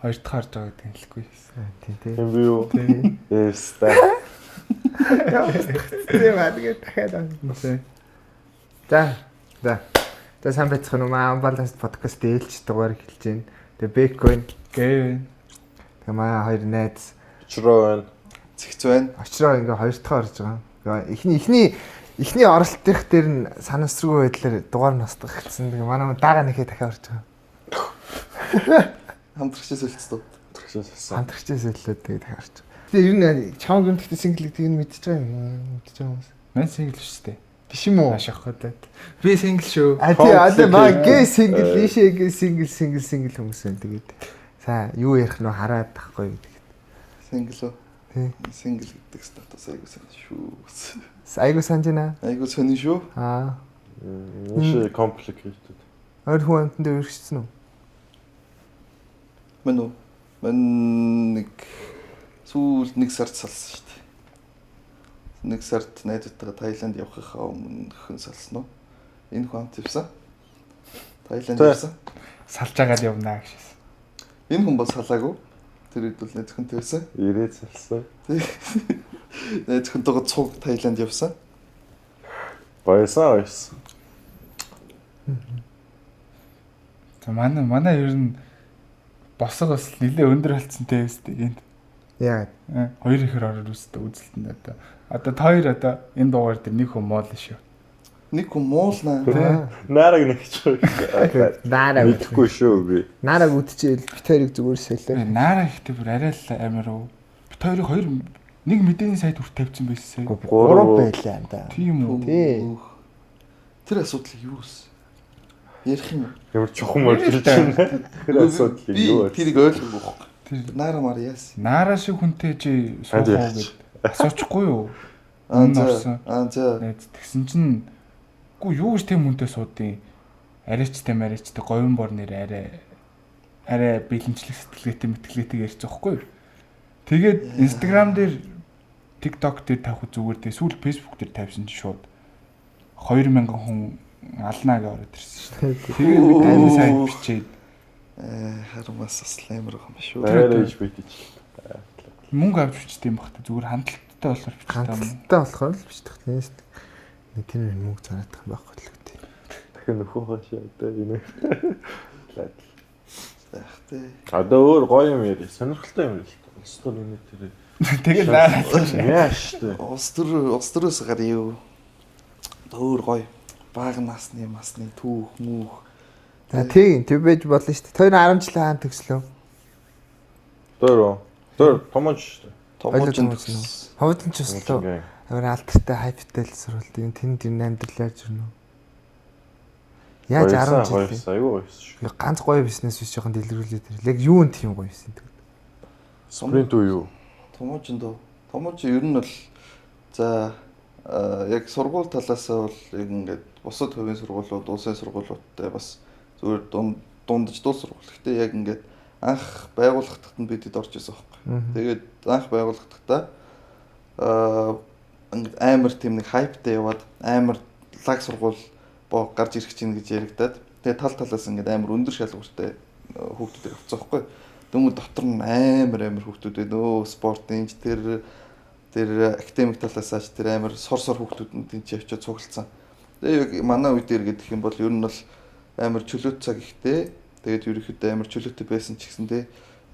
Хоёр дахь орж байгаа гэдэг нь хэлэхгүй. Тийм тий. Тийм би юу? Эста. Тийм аа тэгээд дахиад авна. Тий. За. За. За сайн байцгаана уу? Маа Unbalanced podcast ээлж дугаар эхэлж байна. Тэгээ Бек байна. Гээ. Тэгээ маа хоёр найз Чроо байна. Цэгц байна. очроо ингээ хоёр дахь орж байгаа. Тэгээ эхний оролтынх дээр нь санамсаргүй байдлаар дугаар нь устгах гэсэн. Тэгээ манай даага нэхээ дахиад орж байгаа. Хамтрагчаас солилцсон. Төрсөн салсан. Хамтрагчаас солиод тэгээ дахиад орж байгаа. Тэгээ ер нь чамаг юм гэхдээ single гэдгийг нь мэдчихэж байгаа юм. Мэдчихэж байгаа хүмүүс. Мань single шүү дээ. Биш юм уу? Нааш авах гэдэг. Би single шүү. А тий одоо маа гээ single Э. ийшээ гээ single single single хүмүүс байна тэгээд. За юу ярих нь хараад тахгүй гэдэг. Single үү? Тий. Single гэдэг статус айгуу сонь шүү. Айгу санаж байна. Айгуу сонь шүү. Аа. Нийш complicated. Ойр хүн амтан дээр өргөжсөн үү? Мэн үү? Мэн нэг сүүлд нэг сард салсан шүү дээ. Нэг сард найзуудтайгаа Таиланд явахынхаа өмнөхөн салсан уу? Энэ хүн хамт явсан. Таиланд Тэ. явсан. Салж агаад явнаа гэшээс. Энэ хүн бол салаагүй. Тэр үед бол найз хүнтэй байсан. Ирээд салсан. Найз хүнтэйгээ цуг Таиланд явсан. Баясан баясан. За манай ер нь босго бас нэлээ өндөр болцсон тест гэнт. Яагаад? Хоёр ихээр ороод үздэг үзэлтэнд одоо. Одоо та хоёр одоо энэ дугаар дээр нэг хүн моол шүү. Нэг хүн муулнаа. Тий. Нараг нэгч. Нараа Мэдэхгүй шүү би. Нараа үдчихэл бит хоёрыг зүгээр солио. Нара ихтэй бүр арай л амар уу. Бит хоёрыг хоёр нэг мэдээний сайт хүрт тавьсан байсан. Гурав байлаа юм да. Тийм үү? Тий. Тэр асуудал юу вэ? Ярих юм уу? Ямар чухам орж ирж байна. Тэр асуудал Би юу вэ? тэрийг ойлгоогүй байхгүй. Тэр Нара мар яасан. Нара шиг хүнтэй чи суух уу гэд асуучихгүй юу? Аа Өмнө за. орсон. Аа за. Найз тэгсэн чинь үгүй юу гэж тийм хүнтэй суудیں۔ Арайчтай марайчтай говийн бор нэр арай бэлэнчлэх сэтгэлгээтэй мэтгэлгээтэй ярьж байгаа хгүй юу? Тэгээд Instagram дээр TikTok дээр тавих зүгээр дээ сүүл Facebook дээр тавьсан чинь шууд 2000 хүн алнаа гэж ороод ирсэн шүү дээ. Тэгээд мэдээний сайт бичээд Хармаас бас амар байгаа юм шүү. Арай ээж битэж. мөнгө авч бичдэг юм баг та зүгээр хандлттай болохоор бичдэг юм. Хандлттай болохоор л бичдэг. Нэг тэр мөнгө зараадах юм байхгүй л үү. Дахин нөхөө хаш одоо энэ. Байх тэ. Одоо өөр гоё юм яри. Сонирхолтой юм ярил. Улс төр энэ тэр. Тэгээд наараа Яа штэ. Улс төрөөс гар юу? Одоо өөр гоё. Бага насны масны түүх түүх. За тийм тэр байж болно шүү дээ. Тэр 10 жилийн хаан төгслөө. Дөрөө. Дөр томооч штэ. Томооч Ойлоо томооч. Ховдон ч өслөө. Амар алдартай хайптай л сурвалт юм. Тэнд ер нь амьдрал яаж ирнэ үү? Яаж 10 жил Баясан аюу баясан шүү. ганц гоё бизнес биш жоохон дэлгэрүүлээд ирэл. Яг юу нь тийм гоё байсан тэгвэл. Спринт үү юу? Томооч дөө. Томооч ер нь бол за яг сургууль талаасаа бол яг ингээд бусад хувийн сургуулиуд, улсын сургуулиудтай бас зүгээр дундаж дуу сургууль. Гэтэ яг ингээд анх байгууллагатад нь бидэд орж исэн байхгүй. Тэгээд анх байгууллагатаа ингээд амар тийм нэг хайптай яваад амар лаг сургууль боо гарч ирэх чинь гэж яригадаад тэгээд тал талаас ингээд амар өндөр шалгууртай хүүхдүүдийг авцсан байхгүй. Дөнгөж дотор нь амар хүүхдүүд байна. Өө спортын ч тэр академик талаасаа ч тэр амар сор хүүхдүүд нь тэнцээ очиод цуглдсан. Тэгээд яг манай үе дээр гэдэг юм бол ер нь бол амар чөлөөт цаг ихтэй. Тэгээд ерөнхийдөө амар чөлөөтэй байсан ч гэсэндээ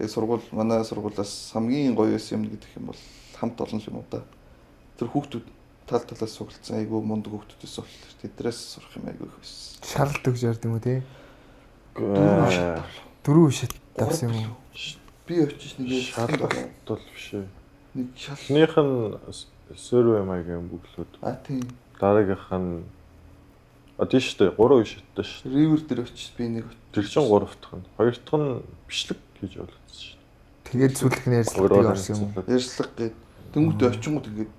яг сургууль манай сургуулиас хамгийн гоё байсан юм гэдэг юм бол хамт олон юм уу да. Тэр хүүхдүүд тал талаас цуглдсан айгүй мундаг хүүхдүүдээс болохоор тэдрээс сурах юм айгүй их байсан. Шаралт өгч ярд юм уу те? Дөрөв Дөрөв шат тавьсан юм уу? Би очиж нэг шалгалт бол биш ээ. нэг шал Эхнийх нь survey маягийн бүглүүд. а тийм Дараагийнх нь а тийм шүү дээ. 3 үе шаттай шүү. ривер дээр очиж би нэг Тэр чинь 3 дахь нь. 2 дахь нь бичлэг хийж ойлгосон шүү. Тэгээд сүүлдэх нь ярьцлагыг орсон юм уу? ярьцлага гээд тэнгуүтээ очингууд ингээд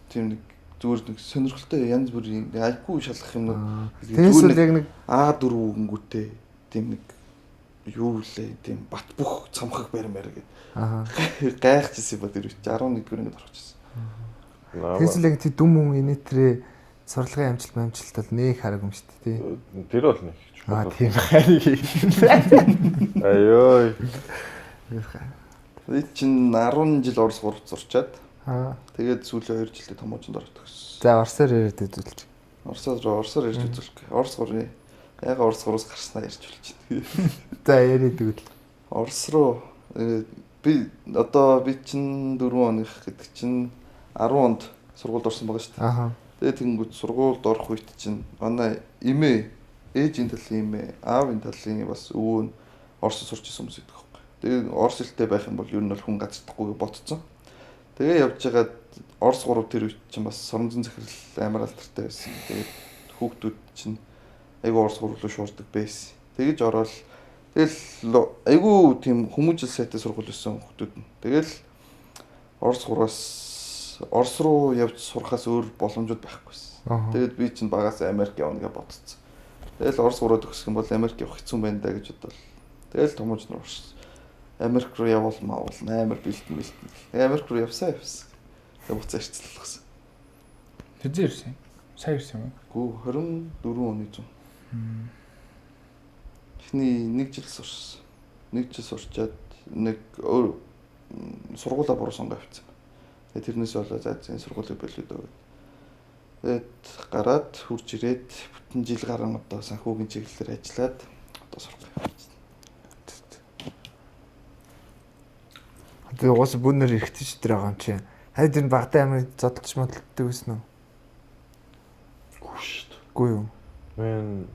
тийм нэг зүгээр нэг сонирхолтой янз бүрийн айгүй шалгах юмнууд Тэрнээс үл яг нэг А4 үгэнгүүтээ тийм нэг юу лээ тийм бат бөх цамхаг баримаар гээд аа гайхчихсан юм ба тэр үуч 11 дугаар ингээд орчихсон. Тэрнээс үл яг тийм дүм хүн инээтрээ сурлагын амжилт амжилт бол нэг хараг юм шүү дээ тий. Тэр бол нэг Аа чухал. тийм хариг. Аюу. Би чинь 10 жил Орос 3 сурчаад тэгээд сүүлийн 2 жилдээ томоожинд ороод төгссөн. За Оросоор яриад үзүүлж. Оросоор ярьж үзүүлэх. Орос 3-ын яг Орос 3-аас гарснаа ярьж болж байна. За яриад өгөл. Орос руу би одоо би чинь 4 оных гэдэг чинь 10 онд сургуульд орсон байгаа шүү дээ. Аха. Тэгээд тэгэнгүүт сургуульд орох үед чинь манай эмээ ээжийн талын эмээ, аавын талын бас өвөө нь Оросд сурч исэн хүмүүс гэдэг байхгүй. Тэгээд орос хэлтэй байх юм бол ер нь бол хүн газардахгүй гэж бодцсон. Тэгээ явж байгаад Орос 3 тэр үед чинь бас соронзон захирал амар алдартай байсан. Тэгээд хүүхдүүд чинь айгүй Орос 3 руу шуурдаг байсан. Тэгэж ороод тэгэл айгүй тийм хүмүүжил сайтай сургууль байсан хүүхдүүд нь. Тэгэл Орос 3-аас Орос руу явж сурахаас өөр боломжууд байхгүйсэн. Тэгээд би чинь багаас Америк явна гэж бодцсон. Тэгэл Орос 3-аа төгсөх юм бол Америк явах хэцүү байна да гэж бодлоо. Тэгэл томооч нар орсон. Америк руу явуул маавал амар бэлтэн. Тэгээ Америк руу явсан. Тэгээ буцаа ирцэл болгосон. Хэзээ ирсэн? Сая ирсэн юм уу? Гүү 24 оны зам. Эхний нэг жил сурсан. Нэг жил сурчаад нэг өөр сургуулаа буруу сонгоо явцсан. Тэгээ тэрнээс болоо за энэ сургуулийг болиод өгөөд. Тэгээд гараад хурж ирээд бүтэн жил гарan одоо санхүүгийн чиглэлээр ажиллаад одоо сурах явчихсан. Тэгээ уус бүүнээр эргэжтэй тэр байгаа юм чи. Хайд энэ багтаа амар зодолж модалдаг байсан уу? Үгүй шүү дээ. Үгүй юу? Мен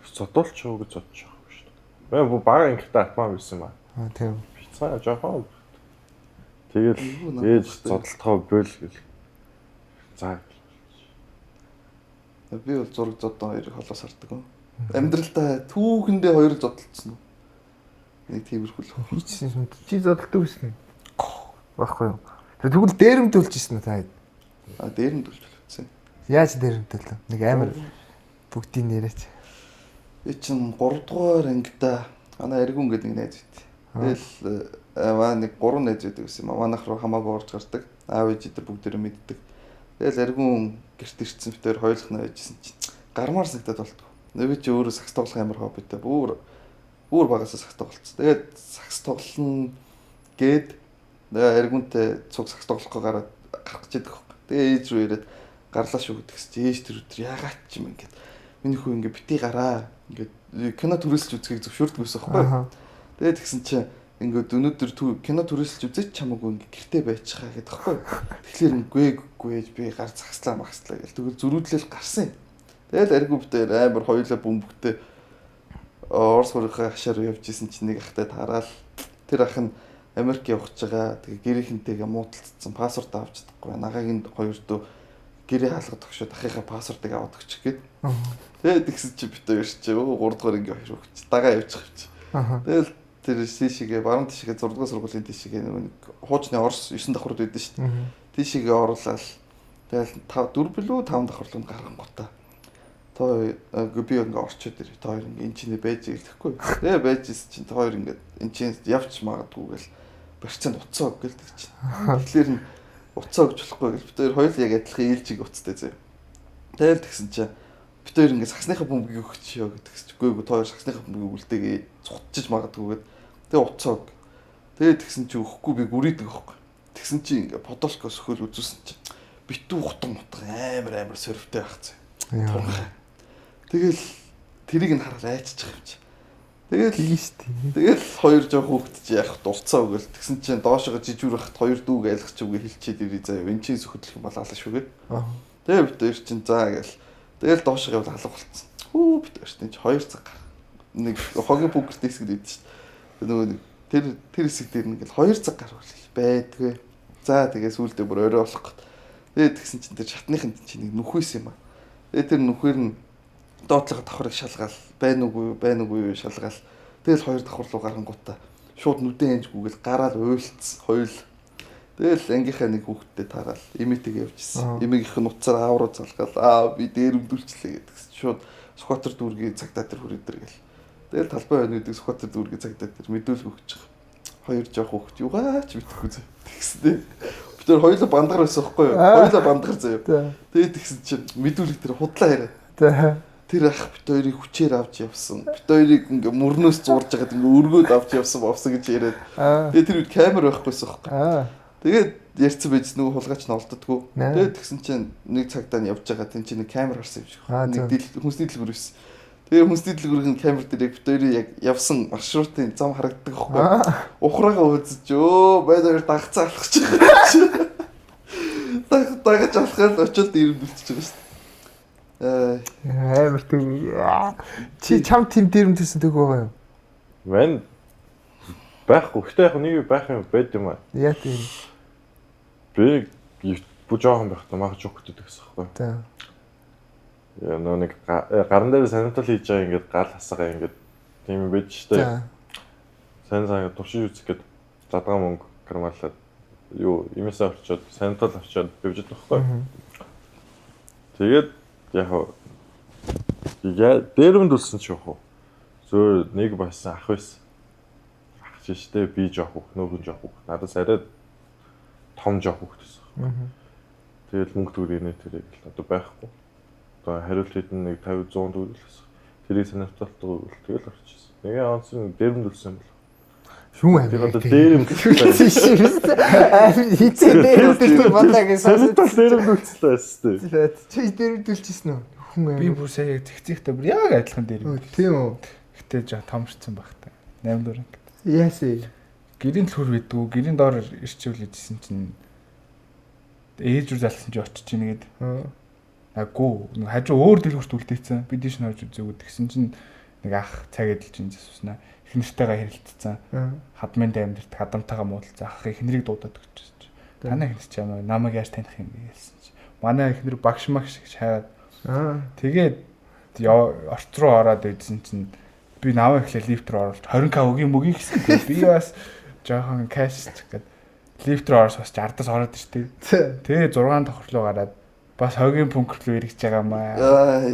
зодолч уу гэж зодчих юм шүү дээ. Мен бу бага ангитай атмаа байсан ба. Аа тийм. Бицаа жоохон. Тэгэл ээж зодолтгоо бөл гэл. За. Би бол зураг зодон хоёрыг холоос хардаг. Амьдралдаа түүхэндээ хоёр зодолцсон. Нэг тиймэрхүү л. Хийчихсэн юм. Чи зодолдог байсан уу? Баггүй юу? Тэгвэл дээрэмдүүлж ирсэн үү та? А дээрэмдүүлж үлдсэн. Яаж дээрэмдүүлв? Нэг амар бүгдийг нэрээч. Би чинь 3 дугаар ангида манай Аргун гэдэг нэг найз байт. Тэгэл маа нэг 3 найз байдаг гэсэн юм. Манайх руу хамаагүй орж гардаг. Аав ээж дээр бүгдээрээ мэддэг. Тэгэл Аргун гэрт ирсэн битээр хоёулах нь байжсэн чинь гармаар сагтаад болтгоо. Би чи өөрөө сакс тоглох амар хоббитэй. Бүр багасаа сакс тоглолцсон. Тэгээд сакс тоглоно гээд Аргунтай цуг сакс тоглохгүй гараад гарах гэж идэх байхгүй. Тэгээ ээж рүү ирээд гарлаа шүү гэдгс чи ээж тэр өдөр яагаад ч юм ингээд миний хүү ингээд бити гараа ингээд кино түрээсэлж үзхийг зөвшөөрдөг байсан байхгүй. Тэгээд тэгсэн чинь ингээд өнөөдөр кино түрээсэлж үзээч чамаагүй ингээд гэртээ байчихаа гэдэг байхгүй. Тэгэхээр үгүй ээж би гар загслаа магслаа гэл тэгвэл зөрүүдлэл гарсан юм. Тэгэл аргу битээр амар хоёулаа бөмбөгтэй Орос хөрийнхээ хашаар явж исэн чинь нэг ахтай таараал тэр ах нь Америк явах гэж байгаа. Тэгээ гэрийнхэнтэйгээ муудалцсан паспорт авч чадахгүй. Нагагийн хоёр дүү гэрээ хаалга тогшоод ахыхаа паспортыг аваад өгчих гээд. Тэгээд тэгсэн чи бит хоёр чи 3 дугаар анги хоёр өгч дагаа явчих юм чи. Тэгэл тэр тийшээгээ баруун тийшээгээ 6 дугаар сургуулийн тийшээгээ нөгөө нэг хуучны Орос 9 давхрууд байдаг шүү дээ. Тийшээгээ оруулаад тэгэл 5 4 билүү 5 давхарлууд гарангуудаа. Та би ингээ орчод ир. Та хоёр ингээ эн чинээ байж гэлтэхгүй. Тэгээ байж исэн чинь та хоёр ингээ эн чинь явж магадгүй гэл барьцаанд уцаа өг гэлдэг чинь. Тэгэхээр нь уцаа өгч болохгүй гэл бид хоёр хоёул яг адилхан ээлжиг уцтай заяа. Тэгэл тэгсэн чинь бид хоёр ингээ саксныхаа бөмбөгийг өгч ёо гэдгс чи үгүй та хоёр саксныхаа бөмбөгийг үлдээгээ цутчиж магадгүй гэд. Тэгээ уцаа өг. Тэгээ тэгсэн чи өгөхгүй би гүрийдэг аахгүй. Тэгсэн чи ингээ подолко сөхөл үзүүлсэн чи битүү хутан мутан амар сөрвтэй байх заяа. Туранхай. Тэгэл тэрийг нь хараад айччих юм чи. Тэгэл тэгэл хоёр жоох хүүхэд чи яах дурцаа өгөөл. Тэгсэн чинь доошоо жижүүр хахад хоёр дүүг айлгах чи үгүй хилчээд ирээ заяа. Энд чинь сөхөдлөх юм бол алаа шүгэ. Тэгээ бид хоёр чинь заа гэл. Тэгэл доошоо явал алга болцсон. Хүү бид хоёр чинь 2 цаг гар. Нэг хогийн бүкерт хэсэг гэдэг чинь. Нөгөө нэг тэр хэсэг дээр нэг л 2 цаг гарвал байдгүй. За тэгээ сүүлдээ бүр орой болох гэт. Тэгээ тэгсэн чинь тэр шатныханд чинь нэг нүхээс юм аа. Тэгээ тэр нүхээр нь доотлого давхрыг шалгаал байна уугүй шалгаал. Тэгэл хоёр давхар руу гарангуудаа шууд нүдэн анжгүйгээл гараал уйлцсан хоёул. Тэгэл ангийнхаа нэг хүүхэдтэй таараал эмээтэйг явжсэн. Эмээгийнх нь утсаар аав руу залгаал аа би дээрэмдүүлчлээ гэдгс. Шууд Сүхбаатар дүүргийн цагдаа тэр хүрээ дэр гэл. Тэгэл талбай байна гэдэг Сүхбаатар дүүргийн цагдаа тэр мэдүүлэг өгч байгаа. Хоёр жоох хүүхэд юугаач мэдэхгүй зөө. Тэгсэн. Бид тэр хоёулаа бандгар байсан байхгүй юу? Хоёулаа бандгар зөө. Тэгээд тэгсэн чинь мэдүүлэг тэр худлаа яриа. Тэр ах бит хоёрыг хүчээр авч явсан. Бит хоёрыг ингээ мөрнөөс зурж хагаад ингээ өргөөд авч явсан мовсон гэж яриад. Тэгээ тэр үед камер байхгүйсэн байхгүй. Тэгээд ярьсан байж нөгөө хулгайч нь олддоггүй. Тэгээд тэгсэн чинь нэг цагтаа нь явж байгаа тэн чинь нэг камер харсан юм шиг. Нэг хүнсний дэлгүүр байсан. Тэгээ хүнсний дэлгүүрийн камер дээр яг бит хоёрын яг явсан маршрутын зам харагддаг байхгүй. Ухраагаа үзэж өө байд хоёр дагцаа алхаж байгаа. Дагаж алхаад очиод ирэмдүүлчихэж байгаа шүү дээ. Амар төг. Чи чам тийм дээрэмдсэн төг байгаа юм? Мэн байхгүй. Гэтэ яг нэг байх юм байд юм аа. Яа тийм. Би бу жоохон байхдаа мах жоктой гэсэн байхгүй. За. Яа нөө нэг гаран дээр санитал хийж байгаа ингээд гал хасгаа ингээд тийм юм байж штэ. Сайн сайн туршиж үзэх гээд задгаа мөнгө кармалаад юу имээсээ авчиад санитал авчиад явж байгаа байхгүй. Тэгээд яг яа дээрэмд үлсэн ч яах вэ? Зөөр нэг байсан ах байсан. Ах чи штэ би жоох хөх, нөөхөн жоох хөх. Надаас арай том жоох хөх гэсэн. Тэгэл мөнгө төгрөг нэ тэрийг л одоо байхгүй. Одоо хариулт хэд нэг 50 100 төгрөг л байсан. Тэрийг санаарталтайг тэгэл орчихсон. Нэг онцон дээрэмд үлсэн юм бол. Шүүн амир. Тэр одоо дээрэмд үлсэн. Хизээ дээрэмдүүлсэн болоо гэж сонсож дээрэмд үлсэн байсан шүү дээ. Чи дээрэмдүүлчихсэн үү? Хүн амир. Би бүр сая яг зэгцээхтэй бүр яг адилхан дээрэмд. Тийм үү. Гэтэ жоо томшсон байх та. 8 дугаар анги. Яасан. Гэрийн төлхөр байдгүй. Гэрийн доор ирчвэл гэжсэн чинь ээж рүү залсан чи очиж ийн гээд. Аггүй. Нэг хажуу өөр дэлгүүрт үлдээсэн. Би тийш нь орж үзээгүй. Тэгсэн чинь нэг ах цаг эдэлж ин засвснаа. Эхнэртэйгээ хэрэлдсэн. Хадмын амьдарт хадамтайгаа муудалцсан. Ах эхнэрийг дуудаад өгчээсэн чи. Танай эхнэр чи ямар намайг яаж таних юм бэ гэсэн чи. Манай эхнэр багш магш гэж хайгаад. Тэгээд орц руу ороод ирсэн чинь би намайг эхлээ лифт рүү оруулж 20к өгийн мөгийн гэсэн. Би бас жоохон кэш гээд лифт рүү орос бас ардаас ороод иртээ. Тэгээ 6 давхар руу гараад бас хогийн пункт руу эргэж байгаа маа.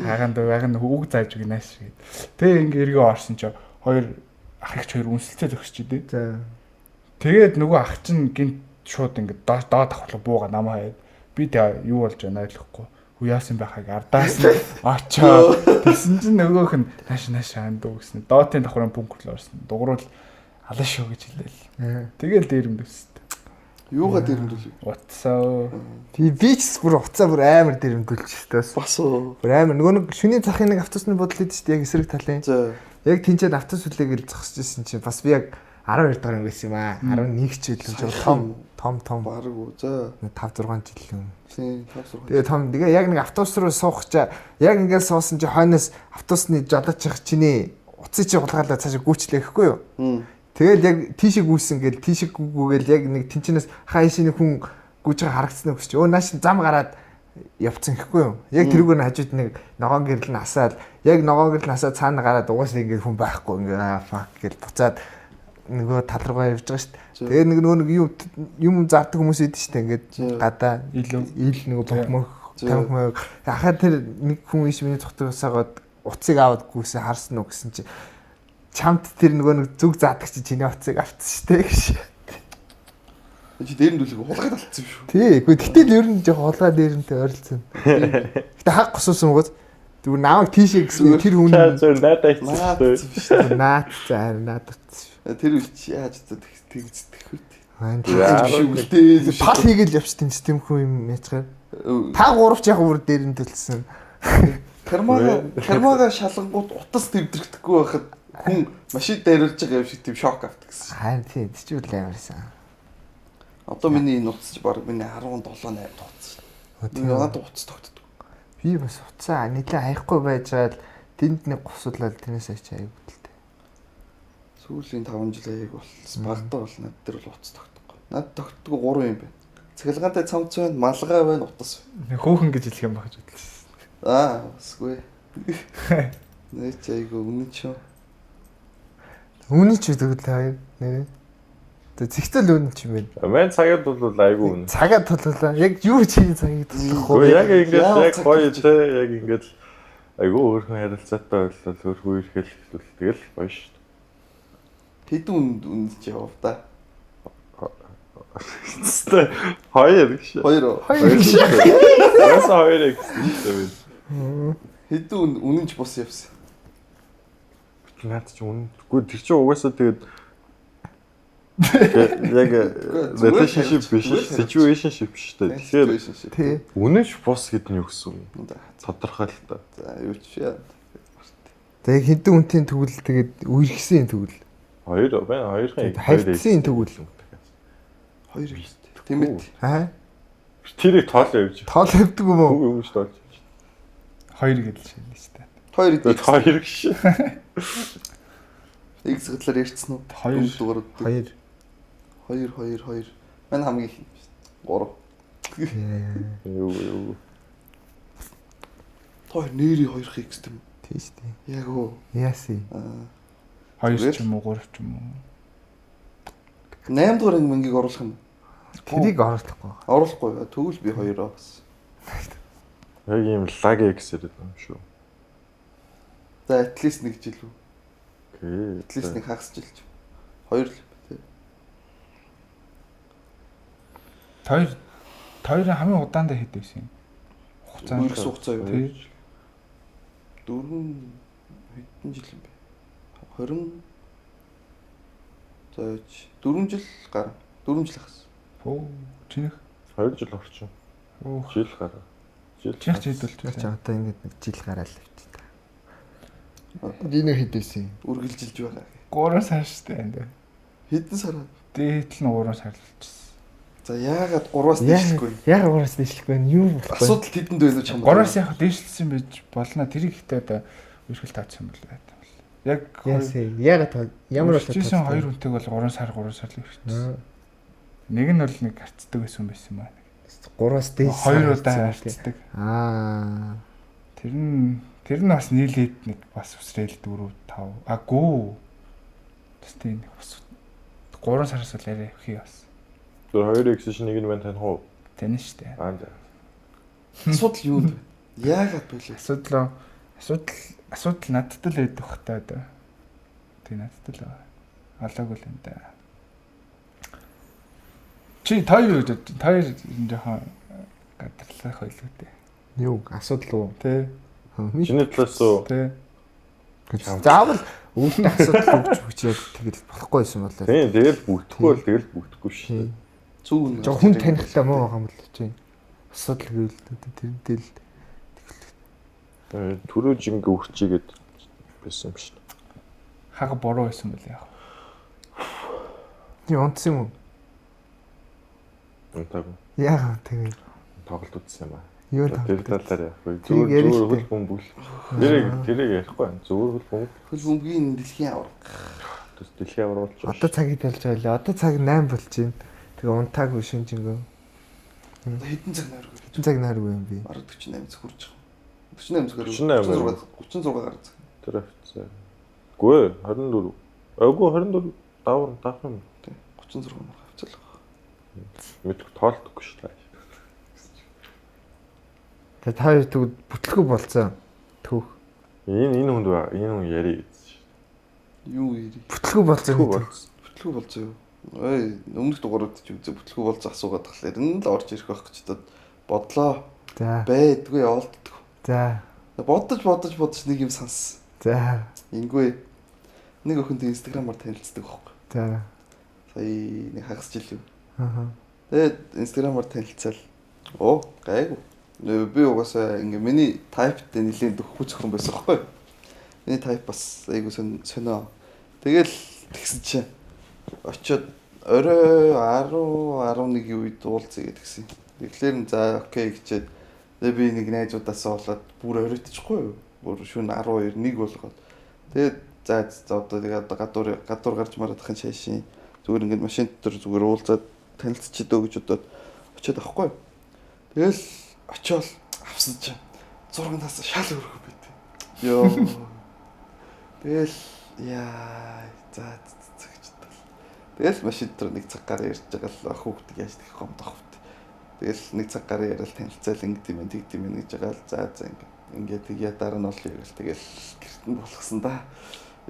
Хагаан дөө яг үг зааж өгнө нааш гээд. Тэгээ ингээ эргээ орсон чи хоёр ах эгч хоёр үнсэлцээ зогсож идэв. За. Тэгээд нөгөө ах чинь гинт шууд ингээ доод давхар руу бууга намаа хаяад. Би тэгээ юу болж байна ойлгохгүй. Хүү яасан байхаг ардаас нь очоод тэгсэн чинь нөгөөх нь нааш нааш андуу гэсэн. Доотын давхрын пункт руу орсон. Дугуурал алан шүү гэж хэлээл. Тэгэл дээрэмд өссөн. Юугаа дээрэмдүүлв? Утсаа. Би ч бүр утсаа бүр амар дээрэмдүүлчих шүү дээ. Бас уу. Бүр амар нөгөө нэг шүний захын нэг автобусны бодол идэв шүү дээ яг эсрэг талын. За. Яг тэнцээд автобус хүлээгээл зогсож исэн чинь бас би яг 12 дахь анги байсан юм аа. 11 ч үлэн жоо том том бараг уу. За. 5 6 жил юм. Тийм 5 6. Тэгээ том тэгээ яг нэг автобус руу суух чаа яг ингээд суусан чи хойноос автобусны жолоочих чиний утсыг чи хулгайлаа цаашаа гүйчлээ гэхгүй юу? Тэгэл яг тийшээ гүйсэн гэл тийшээ гүйгээл яг нэг тэнчнээс хаа ийшээ хүн гүйж байгаа харагдсан гэж чи өө нааш зам гараад явцсан гэхгүй юу? Яг тэрүүгээр нь хажууд нэг ногоон гэрэл нь асаал яг ногоон гэрэл нь асаад цаана гараад угаасаа ингээд хүн байхгүй ингээд аа fuck гэл буцаад нөгөө тал руугаа явж байгаа шүү дээ. Тэгээ нэг нөгөө нэг юм зардаг хүмүүс идэв шүү дээ ингээд гадаа ил нөгөө бохмох тамхи мөх ахаа тэр нэг хүн иш миний цогтосоогоод утсыг аваад гүйсэн харсан уу гэсэн чи чамд тэр нөгөө нэг зүг заадаг чи чиний утсыг авцсан шүү дээ гэж. Чи дээрэмдүүлэх хулгайд алдсан юм шүү. Тий. Гэхдээ тэгтэл ер нь жоох хулгай дээрэмтэй ойролцсон. Гэтэ хаг госуусан угаас зүгээр намайг тийшээ гэсэн тэр хүн зөв надад айцсан шүү дээ. Наад за надад шүү. Тэр үл чи яаж тэгцдэх вэ? Аа пал хийгээл явчихсан тийм хүн юм яцгаар. Та гурав ч яг бүр дээрэмдэлсэн. Кармага шалангууд утас тэмдэгдэхгүй байхад хүн машин дайруулж байгаа юм шиг тийм шок авдаг гэсэн. Харин тийм чи үл амарсан. Одоо миний энэ утас чи баг миний 17 8 дахь утас. Надад утас тогтдог. Би бас утсаа нэлээ хаяхгүй байж байгаа л тэнд нэг гусуулаад тэрнээс ачаа аяг үлдээ. Сүүлийн 5 жил аяг болсон. Багтаа бол над дээр бол утас тогтдоггүй. Над тогтдоггүй 3 юм байна. Цахилгаантай цамц байна, малгай байна, утас байна. Хөөхөн гэж хэлэх юм баг гэж бодлоо. Аа, басгүй. Нэ чи айгу үнэн ч юм. Үнэн ч гэдэг л хоёр нэрээ. Тэгээ зэгцэл үнэн ч юм байна. Мэн цагаад бол айгүй үнэн. Цагаад туллаа. Яг юу чи цагийг туллах вэ? Яг ингээд яг гоё те яг ингээд айгүй өөрхөн харилцаатай байлаа өөрхөн ирэхэл хэлвэл тэгэл гоё шүү дээ. Хэдэн үнэн чи явав та? Хэвээ хоёр гэж. Хоёр. Хоёр гэж. Яасан хоёр гэсэн шүү дээ. Хэдэн үнэнч бус явсан. Наад чи үнэн. Үгүй тэр чинь угаасаа тэгээд яг relationship биш, situationship шүү дээ. Тэгэхээр үнэнч бус гэдэг нь юу гэсэн үг? Тодорхой л та. За юу ч яа. Тэгээ хэдэн үнтийн тэгвэл тэгээд үерхсэн тэгвэл хоёр байна, хоёрын харьцсан тэгвэл хоёр юм шүү дээ. Тийм ээ. Аа. Тэрийг тоол явж. Тоол явдаг юм уу? Үгүй юм шүү тоол. Хоёр гэдэл шин шүү дээ. Хоёр гэдэг. Хоёр гэж. X талаар ярьсан уу? Хоёр дугаар. Хоёр. 2 2 2. Мань хамгийн их юм шүү дээ. 3. Юу. Хоёр нэрийн 2 X тийм үү? Тийм шүү дээ. Яг уу. Яасан. 2 ч юм уу 3 ч юм уу. 8 дугаар анги мэнгийг оруулах юм. Тэрийг оруулахгүй. Оруулахгүй. Тэгвэл би 2-оо бас. Яг ийм лаг X ирээд юм шүү. За at least нэг жил үү? Окей. At least нэг хагас жил ч. 2 л тий. Хоёрын хамгийн удаандаа хэд байсан юм? Хугацаа нь хугацаа юу? Тий. 4 хэдэн жил юм бэ? 20 за 4 жил гарan. 4 жил хас. Оо, чинийх 2 жил орчин. Жил гарan. Жил. Чинийх жил болчих. Чи одоо ингэж нэг жил гараал явчих та. Энэ хэд байсан юм? Үргэлжилж байгаа. 3 сар шүү дээ. Хэдэн сар? Дээдл нь 3 сар л болчихсон. За яагаад 3-аас дээшлэхгүй вэ? Яагаад 3-аас дээшлэхгүй вэ? Юу болохгүй? Асуудал тэдэнд байна уу чамд? 3-аас яг дээшлсэн байж болно. Тэрийг ихтэй одоо үргэлж таацсан бол байт юм бол. Яг яагаад ямар болоод таацсан хоёр хүнтэйг бол 3 сар 3 сар л үргэлжсэн. Нэг нь бол нэг харцдаг байсан байсан юм аа. 3-аас дээш хоёр удаа харцдаг. Аа. Тэр нь бас нийлээд нэг бас үсрээл 4 5 агуу. Бас тийм нэг бас 3 сараас бол арай хий бас. Тэр хоёр X шиг нэг нь байна таних уу? Таних шүү дээ. Аа за. Асуудал юунд вэ? Яагаад болов? Асуудал надад л байдаг бах та одоо. Тэг надад л байгаа. Алаагүй л энэ да. Чи та юу гэж бодож? Та хоёр жоохон гадарлах байлгүй дээ. Юу асуудал уу? Тэ. Чиний талаас уу? Тэ. Заавал өвөлтөө асуудал өгч өгч яг тэгэл болохгүй байсан болоо. Тийм, тэгэл бүтггүй бол тэгэл бүтггүй шүү. Зүг нь. Жог хүн танихлаа муу байгаа юм л чи. Асуудал гэвэл тэрнтэй л тэгэл. Түрүү жингээ үрчигээд байсан юм шиг. Хага буруу байсан бол яах вэ? Чи унтсан юм уу? Унтаагүй. Яагаад тэгээ? Тоглолт үзсэн юм аа. Юу Тэр талаар яах вэ? Зүгээр хөл бөмбөг. Тэрийг ярихгүй байна. Зүгээр хөл бөмбөг. Хөл бөмбөгийн дэлхийн аварга. Тэс дэлхийн аварга болж байна. Одоо цаг хэд болж байгаа лээ? Одоо цаг 8 болж байна. Тэгээ унтаагүй шинжэнгөө. Хэдэн цаг нойргүй. Хэдэн цаг нойргүй юм бэ? Бараг 48 цаг хүрч байгаа. 48 цаг 36 36 гаруй цаг. Тэр хавцаа. Үгүй 24. Үгүй 24 давар даах юм. Тий. 36 мөр хавцаа л. Мэдгүй тоолдохгүй шүү дээ. Тэгээ та хоёр тэгвэл бүтлгүй болцсон. Түүх. Энэ хүнд ба энэ хүн яри гэж. Юу яри? Бүтлгүй болцсон. Бүтлгүй болцсон юу? Ой, өмнөх дугаарууд ч үзээ бүтлгүй болцсон асуугаад тахлаа. Энэ л орж ирэх байх гэж бодлоо. За. Байдгүй олддгүй. За. Бодож нэг юм санс. За. Ингүй. Нэг охинтой Instagram-аар танилцдаг байхгүй. За. Сая нэг хагас жил юу. Аа. Тэгээд Instagram-аар танилцаал. Оо, гайгүй. Би угаасаа ингээ миний type-тэй нэлийн дөхөхгүй зөвхөн байсан байхгүй. Миний type бас айгу сонио. Тэгэл тэгсэн чинь очиод орой 10 11-ийн үед уулзъя гэдгсэн. Тэгэхээр нь за окей гэчээд тэгээ би нэг найзуудаасаа болоод бүр оройтчихгүй юу? Бүр шөнө 12 1 болгоод. Тэгээд за одоо тэгээд гадуур гарч мараад ахын шашин зүгээр ингээд машин дотор зүгээр уулзаад танилцчихдөө гэж бодоод очиод авахгүй юу? Тэгэл очиод авсан чинь зурган тас шал өргөх байт. Йоо. Тэгэл яа за гэж бодлоо. Тэгэл машин дотор нэг цаг гарan ярьж байгаа л хүүхдийг яаж тэгэх гомдох вэ? Тэгэл нэг цаг гарan яриад танилцаал ингэдэм юм тэгдэм юм гэж байгаа л за ингээд тэгье дараа нь олё гэл тэгэл гэрт нь болгосон да.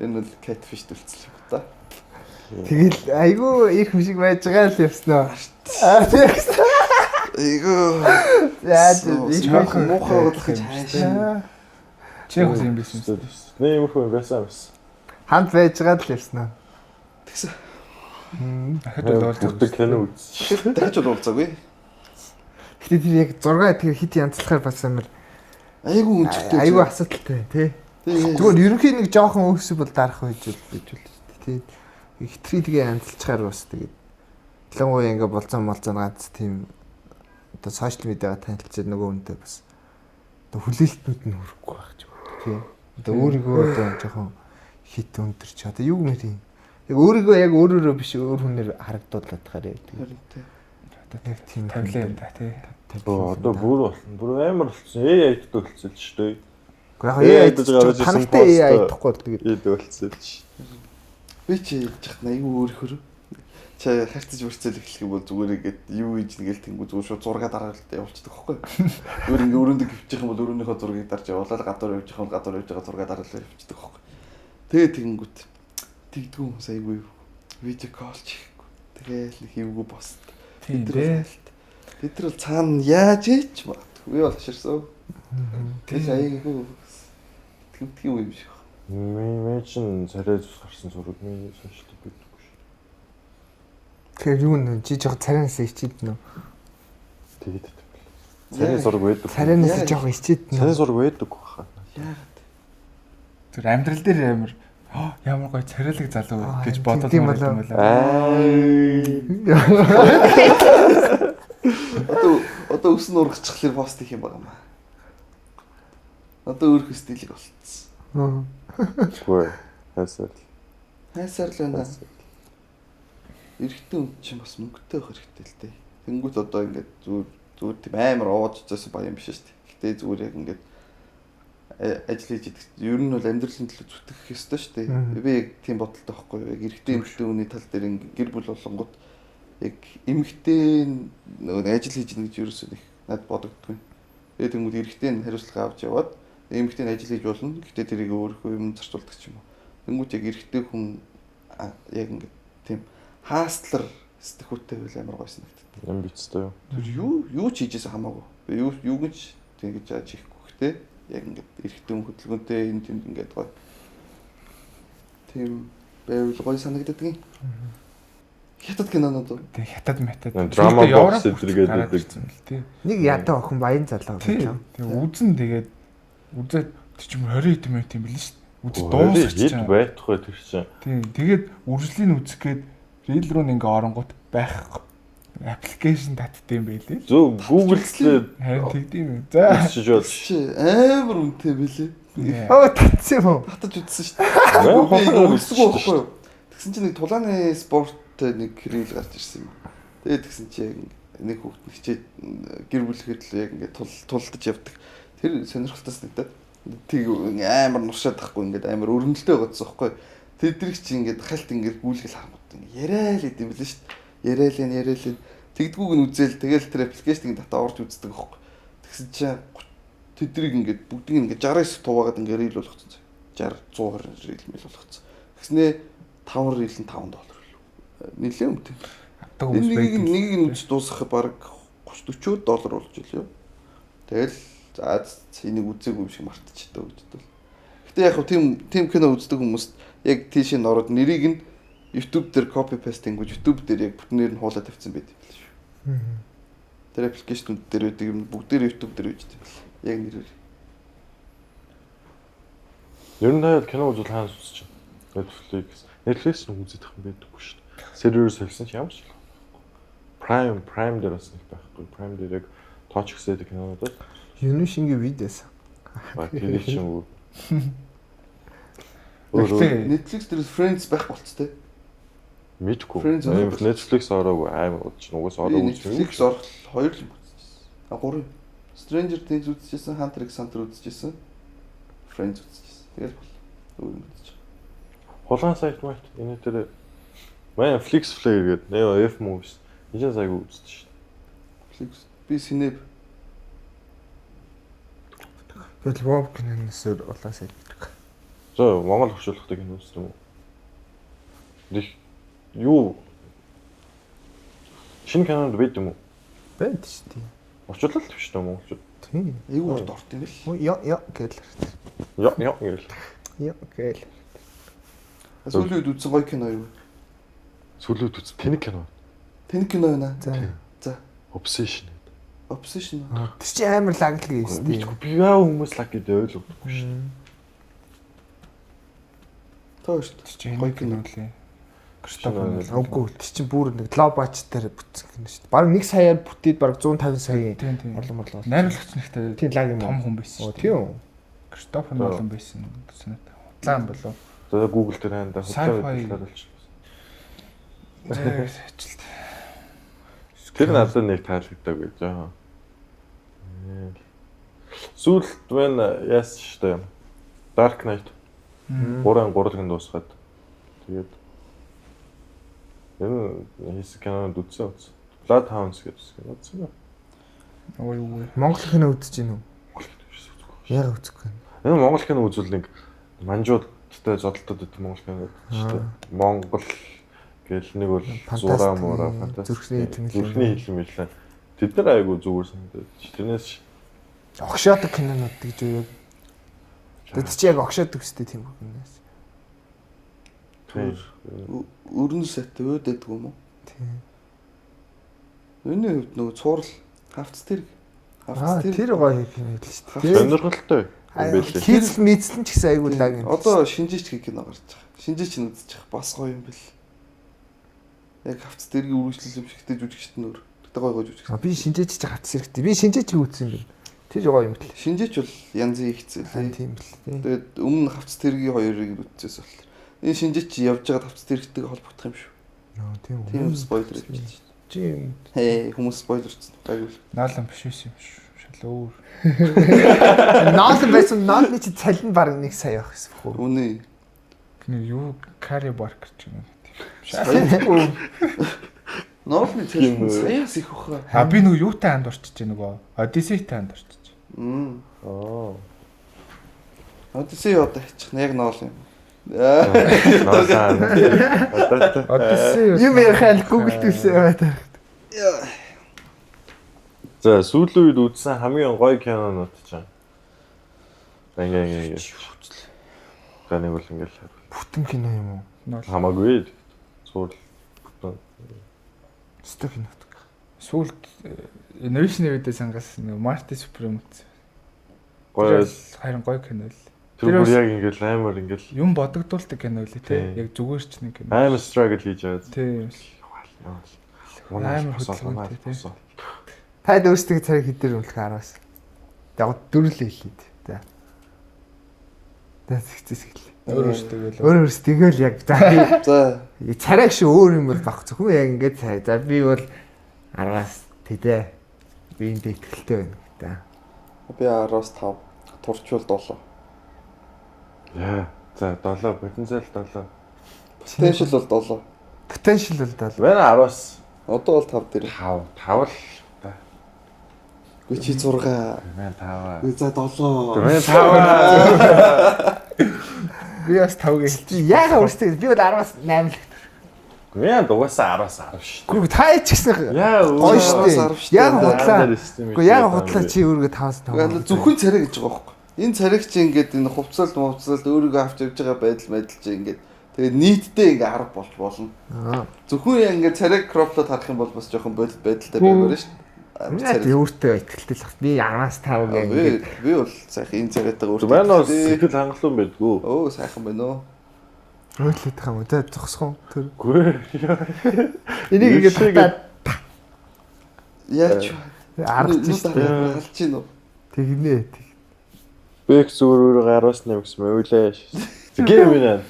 Энэ бол catfish төлцөл юм да. Тэгэл айгүй их хүшиг байж байгаа л явсан уу? Аа тэгсэн. Айгүй. За их муухай болох гэж хайшин. Чи яг юм байсан юм. Нэг иймэрхүү юм байсан байсан. Хамт байж байгаа л ярьсан аа. Тэгсэн. Дахиад бол уулзаагүй. Бүгд кино үзчих. Дахиж бол уулзаагүй. Гэтэ тэр яг 6 тэр хит янзлахаар бас амар Айгүй өнцгтэй. Айгүй асуудалтай тий. Тэгвэл ерөнхий нэг жоохон өвсөв бол дарах байж бол гэж бол тий. Хитрхи тэгээ янзлчихаар бас тэгээд ялангуяа ингээ болцоо молцоо ганц тийм одоо сошиал медиагаа танилцаад нөгөө хүнтэй бас одоо хүлээлтэнд нь хүрэхгүй байх ч юм тий. Одоо өөрийгөө одоо жоохон хит өндөр ч одоо юу гэмээр юм. Яг өөрийгөө яг өөрөөрөө биш өөр хүнээр харагдуулаад тахаар яг Харин тий. одоо яг тийм Тавилаа юм да тий. Одоо бүр болсон. Бүр амар болсон. AI-д болчихсон л шүү дээ. Яг AI дэж танагтай AI идэхгүй бол тэгээд AI-д болчихсон л шүү. Би чи яаж яхад айгүй өөрөхөр. Чи харьцаж бүрцэл эхлэх юм бол зүгээр ингээд юу хийж нэгэл тэнгүү зүгээр шууд зураг дараад явуулчихдаг байхгүй юу? Зүгээр ингээд өрөөндөө гівчих юм бол өрөөнийхөө зургийг дарж явуулаад гадуур явж явах юм гадуур явж байгаа зураг дараад явчихдаг байхгүй юу? Тэгээ тэнгүүт тэгдэггүй хүмүүс айгүй юу? Видео колл ч хийхгүй. Тэгээл нэг хийвгүй босд. Тийм тий. Бид нар бол цаана яаж ийч магадгүй. Би бол таширсан. Тэгэл айгүй тэмдэг юм шиг. Мэ чин царай зүс гарсан зураг миний сошиал байдаггүй шүү. Тэгэхээр юу нэ чи жоох царайнаас ичээд нөө. Тэгээд байт. Царай зураг байдаг. Царайнаас жоох ичээд нөө. Царай зураг байдаг баха. Яагаад? Тэр амьдрал дээр амар ямар гоё царайлаг залуу гэж бодоод тийм болоо. юм байна. Одоо өсөн ургачихлаар пост хийх юм байгаа маа. Одоо өөрөх стилийг болцсон. Үгүй. Хайсаар. Хайсаар л байна. Эрэгтэй хүн чинь бас мөнгөтэй байх хэрэгтэй л дээ. Тэнгүүт одоо ингээд зүгээр зүгээр тийм амар ууж зөөсөн баян биш шүү дээ. Гэтэ зүгээр яг ингээд ажил хийж идэх. Ер нь бол амьдралын төлөө зүтгэх ёстой шүү дээ. Би яг тийм бодолтой байхгүй юу? Яг эрэгтэй эмэгтэй хүний тал дээр ингээд гэр бүл болонгууд яг эмэгтэй нөгөө ажил хийж гэнэ гэж ерөөсөө нэг над бодогдгүй. Тэгээд тэнгууд эрэгтэй нь хариуцлага авч яваад эмэгтэй нь ажил хийж болно. Гэхдээ тэрийг өөрийнхөө юм зарцуулдаг ч юм уу. Тэнгууд яг эрэгтэй хүн яг ингээд тийм хаастлар сэтгхүүтэй байл амар гоё санагддаг. Юм бицтэй юу? Тэр юу ч хийжсэн хамаагүй. Би юу юу гэж тэгэж яаж хийхгүй. Гэхдээ яг ингээд эрэгтэй хүн хөдөлгөөнтэй энэ тэнд ингээд гоё. Тийм байвал гоё санагддаг юм. Хятад кинонууд уу? Тэг хятад метад. Драма бокс зэрэг гэдэг. Тий. Нэг ядаа охин баян залуу гэж. Тэг үзэн тэгээд үзээд тэр чинь 20 хэдэн минут юм билээ шүү дээ. Үзэж дуусах чинь байхгүй тэр чинь. Тий. Тэгээд үржлийн үзэх гээд рeel рүү ингээ оронгууд байхгүй. Аппликейшн татд юм байлээ. Зөв Google-лээ харин тэгдэм юм. За чи амар үнэтэй билээ. Оо татсан юм уу? Татаж үзсэн шүү дээ. Үзсэгүй байхгүй юу? Тэгсэн чинь нэг тулааны спорт нэг рeel гарч ирсэн юм. Тэгээд тэгсэн чи яг нэг хүүхэд нь хичээд гэр бүлхэд л яг ингээд тулдаж явдаг. Тэр сонирхолтой санагдаад тэг амар нуршаад тахгүй ингээд амар өргөнөлтэй байгаадсан байхгүй. Тэдрийг чи ингээд хальт ингээд гүйлгэл харангууд ингээд яриа л идэм билээ шүү дээ. Яриа л яриа л тэгдгүүг нь үзээл тэгэл тэр аппликейшнийг татаа орж үздэг байхгүй. Тэгсэн чи тэдрийг ингээд бүгдийг ингээд 69 хуваагаад ингээд рeel болгоцсон. 60 120 reel мэл болгоцсон. Тэгснээ 5 reel нь $5 лүү. Нилээн үнэтэй. Авдаг хүмүүс байдаг. Нэгийг нь үзэж дуусгах бараг 30 40 доллар болж илээ. Тэгэл за энийг үзээгүй юм шиг мартчихдаа гэж бодвол. Гэтэ яг хөө тийм кино үздэг хүмүүст яг тийш нь ороод нэрийг нь YouTube дээр copy paste хийнгүүт YouTube дээр яг бүтнээр нь хуулаад тавьсан байт юм л шүү. Тэр аппликейшнүүд дээр байдаг юм бүгдээр YouTube дээр байж юм л. Яг нэрээр. Ер нь та кино үзвэл хаанаас үзэж байна? Netflix. Netflix нь үзэх юм байдаггүй шүү дээ. Сервер солисон ч ямар ч юм. Prime дээр бас нэг байхгүй. Prime дээр яг тооч гэсэдэг кинонууд бол Юны шингээ видеос. Тэр чинь үү. Netflix дээр Friends байх болцтой. Мэдгүй. Netflix ороогүй амар удаж нугас ороогүй. Netflix орох хоёр л юм үзчихсэн. А гурав. Stranger Things үзчихсэн, Hunter x Hunter үзчихсэн. Friends үзчихсэн. Тэгэл бол. Өөр юм үзчих. Хулгайн сайт майт энэ дээр манай Flix Player гэдэг нэ F Movies энэ саяг үздэг шүү. Flix би Cineb. Тэгэл Bob киноноос улаан сайт гэдэг. За Монгол орчуулгатай кино үзсэн юм уу? Нэг юу шинэ кинонд байд юм уу? Байд шүү дээ. Орчуулалт биш үү монголчууд? Тийм. Эйгүү урт орт юм бэл. Йо йо гэл. Йо йо гэл. Йо гэл. Сүүлийн үед үзсэн гоё кино юу? Сүүлийн үед үзсэн тэнэг кино. Тэнэг кино юу наа? За. За. Obsession. Obsession. Тэр чинь амар лаглаг юм шүү дээ. Би яа хүмүүс лаг гэдэг ойлгохгүй шүү дээ. Тоо шүү дээ. Гоё кино лээ. Кристофер Нолан. Үгүй тэр чинь бүр нэг low budget дээр бүтсэн кино шүү дээ. Бараг 1 саяар бүтээд бараг 150 саяын Тийм тийм. орлого морлого. Найруулагч нэгтэй Тийм лаг юм том уу? хүн байсан Оо шүү дээ. тийм үү? Кристофер Нолан байсан санаатай. Худлаа юм болов. За Google дээр хандаа Sci-fi. худлаа харуулчих. За ажилт. Тэр надад нэг таалагдаагүй жоохон. Сүүлд мэн яасан шүү дээ. Dark Knight 3 3-ыг дуусгаад тэгээд энэ хийсэн кинонд үзсэн үзсэн. Bloodhounds гэсэн кино үзсэн юм. Ой ой. Монгол кино үзэж гин үү? Монгол кино үзсэн. Яга үзэхгүй юм. Энэ Монгол кино үзвэл нэг манжуудтай зодтолтод байдаг Монгол кино шүү дээ. Монгол гэл нэг бол зураа мураа фантастик. Зүрхний хилмэл. Зүрхний хилмэл. Тэд нар айгу зүгээр санагдаад. Тэрнээс Огшоодог кинонууд гэж юу яг. Тэр чи яг огшоодог үстэй тийм киноос. Өрнө сайтай өөд байдаг юм уу? Тийм. Миний хувьд нөгөө цуврал хавц тэрэг. Аа Хавц тэрэг. тэр гоё кино л шүү дээ. сонирхолтой юм байлээ. Хийцэл мийцэл нь ч гэсэн айгүй лаг юм. Одоо шинжээч гэх кино гарч байгаа. Шинжээч нь үзчих бас гоё юм бэл. Яг хавц тэргийн үргэлжлэл юм шигтэй жүжигчт нь өөр. Гэтэ гоё гоё жүжигч. Би шинжээч чи хавц хэрэгтэй. Би шинжээчийг үзсэн юм байна. Тэр гоё юм бэл. Шинжээч бол янзын их Хан зээлээ. тийм бэл. тий. Тэгээд өмнө хавц тэргийн хоёрыг үзчихээс бол. Энэ шинжээч явж байгаад хавц тэрэгтэйг холбогдох юм шүү. Аа тийм үү. Тийм спойлер хэлчих. Чи юм. Хээ хүмүүс спойлерчсан. Гайгүй. Нолан биш байсан юм шүү. Шал өөр. Ноолон байсан ноолны чи цалин баг 1 сая байх гэсэн бохоо. Үнэ. Нэг юу Кари Баркер ч юм уу. Сая. Ноолны цалин саяас их баха. А би нөгөө юутай анд орчиж нөгөө Одиссейтай анд орчиж. Мм. Аа. Одиссей одоо хичих нь яг ноол юм. Ноолаа. Одоо Одиссей Юм ярих Google дүүсэн яваад. За сүүлийн үед үзсэн хамгийн гоё кинонууд чинь. Ингээ ингээ ингээ. За нэг бол ингээл Бүтэн кино юм уу? хамаагүй. Цуврал бүтэн. Өстө кино. Сүүлд Innovation үедээ сангаас нөгөө Marty Supreme үзсэн. Гоё. Харин гоё кино л. Тэр бүр яг ингээл амар ингээл Юм бодогдуулдаг кино лээ те. Тийм. Яг зүгээр ч нэг кино. амар struggle хийж байгаа. Тийм. Амар Амар хөдөлгөөнтэй, тийм. Таад өөрсдөө царай хэдээр үнэлэх 10-аас. Яг дөрвөл хэлээд. За. За зэгцээс хэлээ. Өөр өөртөө л. Өөр өөрсдөө л яг за би За царай шиг өөр юм бол баг зөвхөн яг ингээд царай. За би бол 10-аас тэдэ. Би энд итгэлтэй байна. За. би 10-аас 5, турчвал 7. Яа. За 7 потенциал 7. Potential бол 7. Potential бол 7. Манай 10-аас Одоо бол 5 дээр. 5 5 л та. Үгүй чи 6. Манай 5. Үгүй за 7. Манай 5. Би бас 5 гэж Чи яага өөрсдөө би бол 10-аас 8 л. Миний дугаасаа 10-аас 10 шүү. Гүр та ч гэсэн Яа гоё шүү 10-аас 10 дээ. шүү дээ. Яага худлаа. Үгүй яага худлаа чи өөргөө 5-аас 5. Зөвхөн царай гэж байгаа байхгүй. Энэ царайг чи ингээд энэ хувцалт мувцалт өөрийгөө авч явж байгаа байдал байдал чи ингээд тэгээд нийтдээ ингээд 10 болж болно. Аа. Зөвхөн яг ингээд царайг кроплоод харах юм бол бас жоохон бодит байдалтай баймаар шүү дээ. Амар Яг царай. өөртөө итгэлтэй л баг. Би 10-аас 5 Аа, гэх ингээд Би бол сайхан энэ царайтайгаа өөртөө. Манай бол итгэлтэй. сэтгэл хангалуун байдгүй. Өө сайхан байна уу? Ойлоод байгаа юм уу? За зогсхон тэр. Үгүй. Энийг ингээд Ишээгээд- татаад Яаж аргач шүү дээ. Алж гин үү? Тэгнэ. Тэг. Би их зүгээр өөрийгөө 10-аас 8 гэсэн мөөлээ. Гэм юм аа.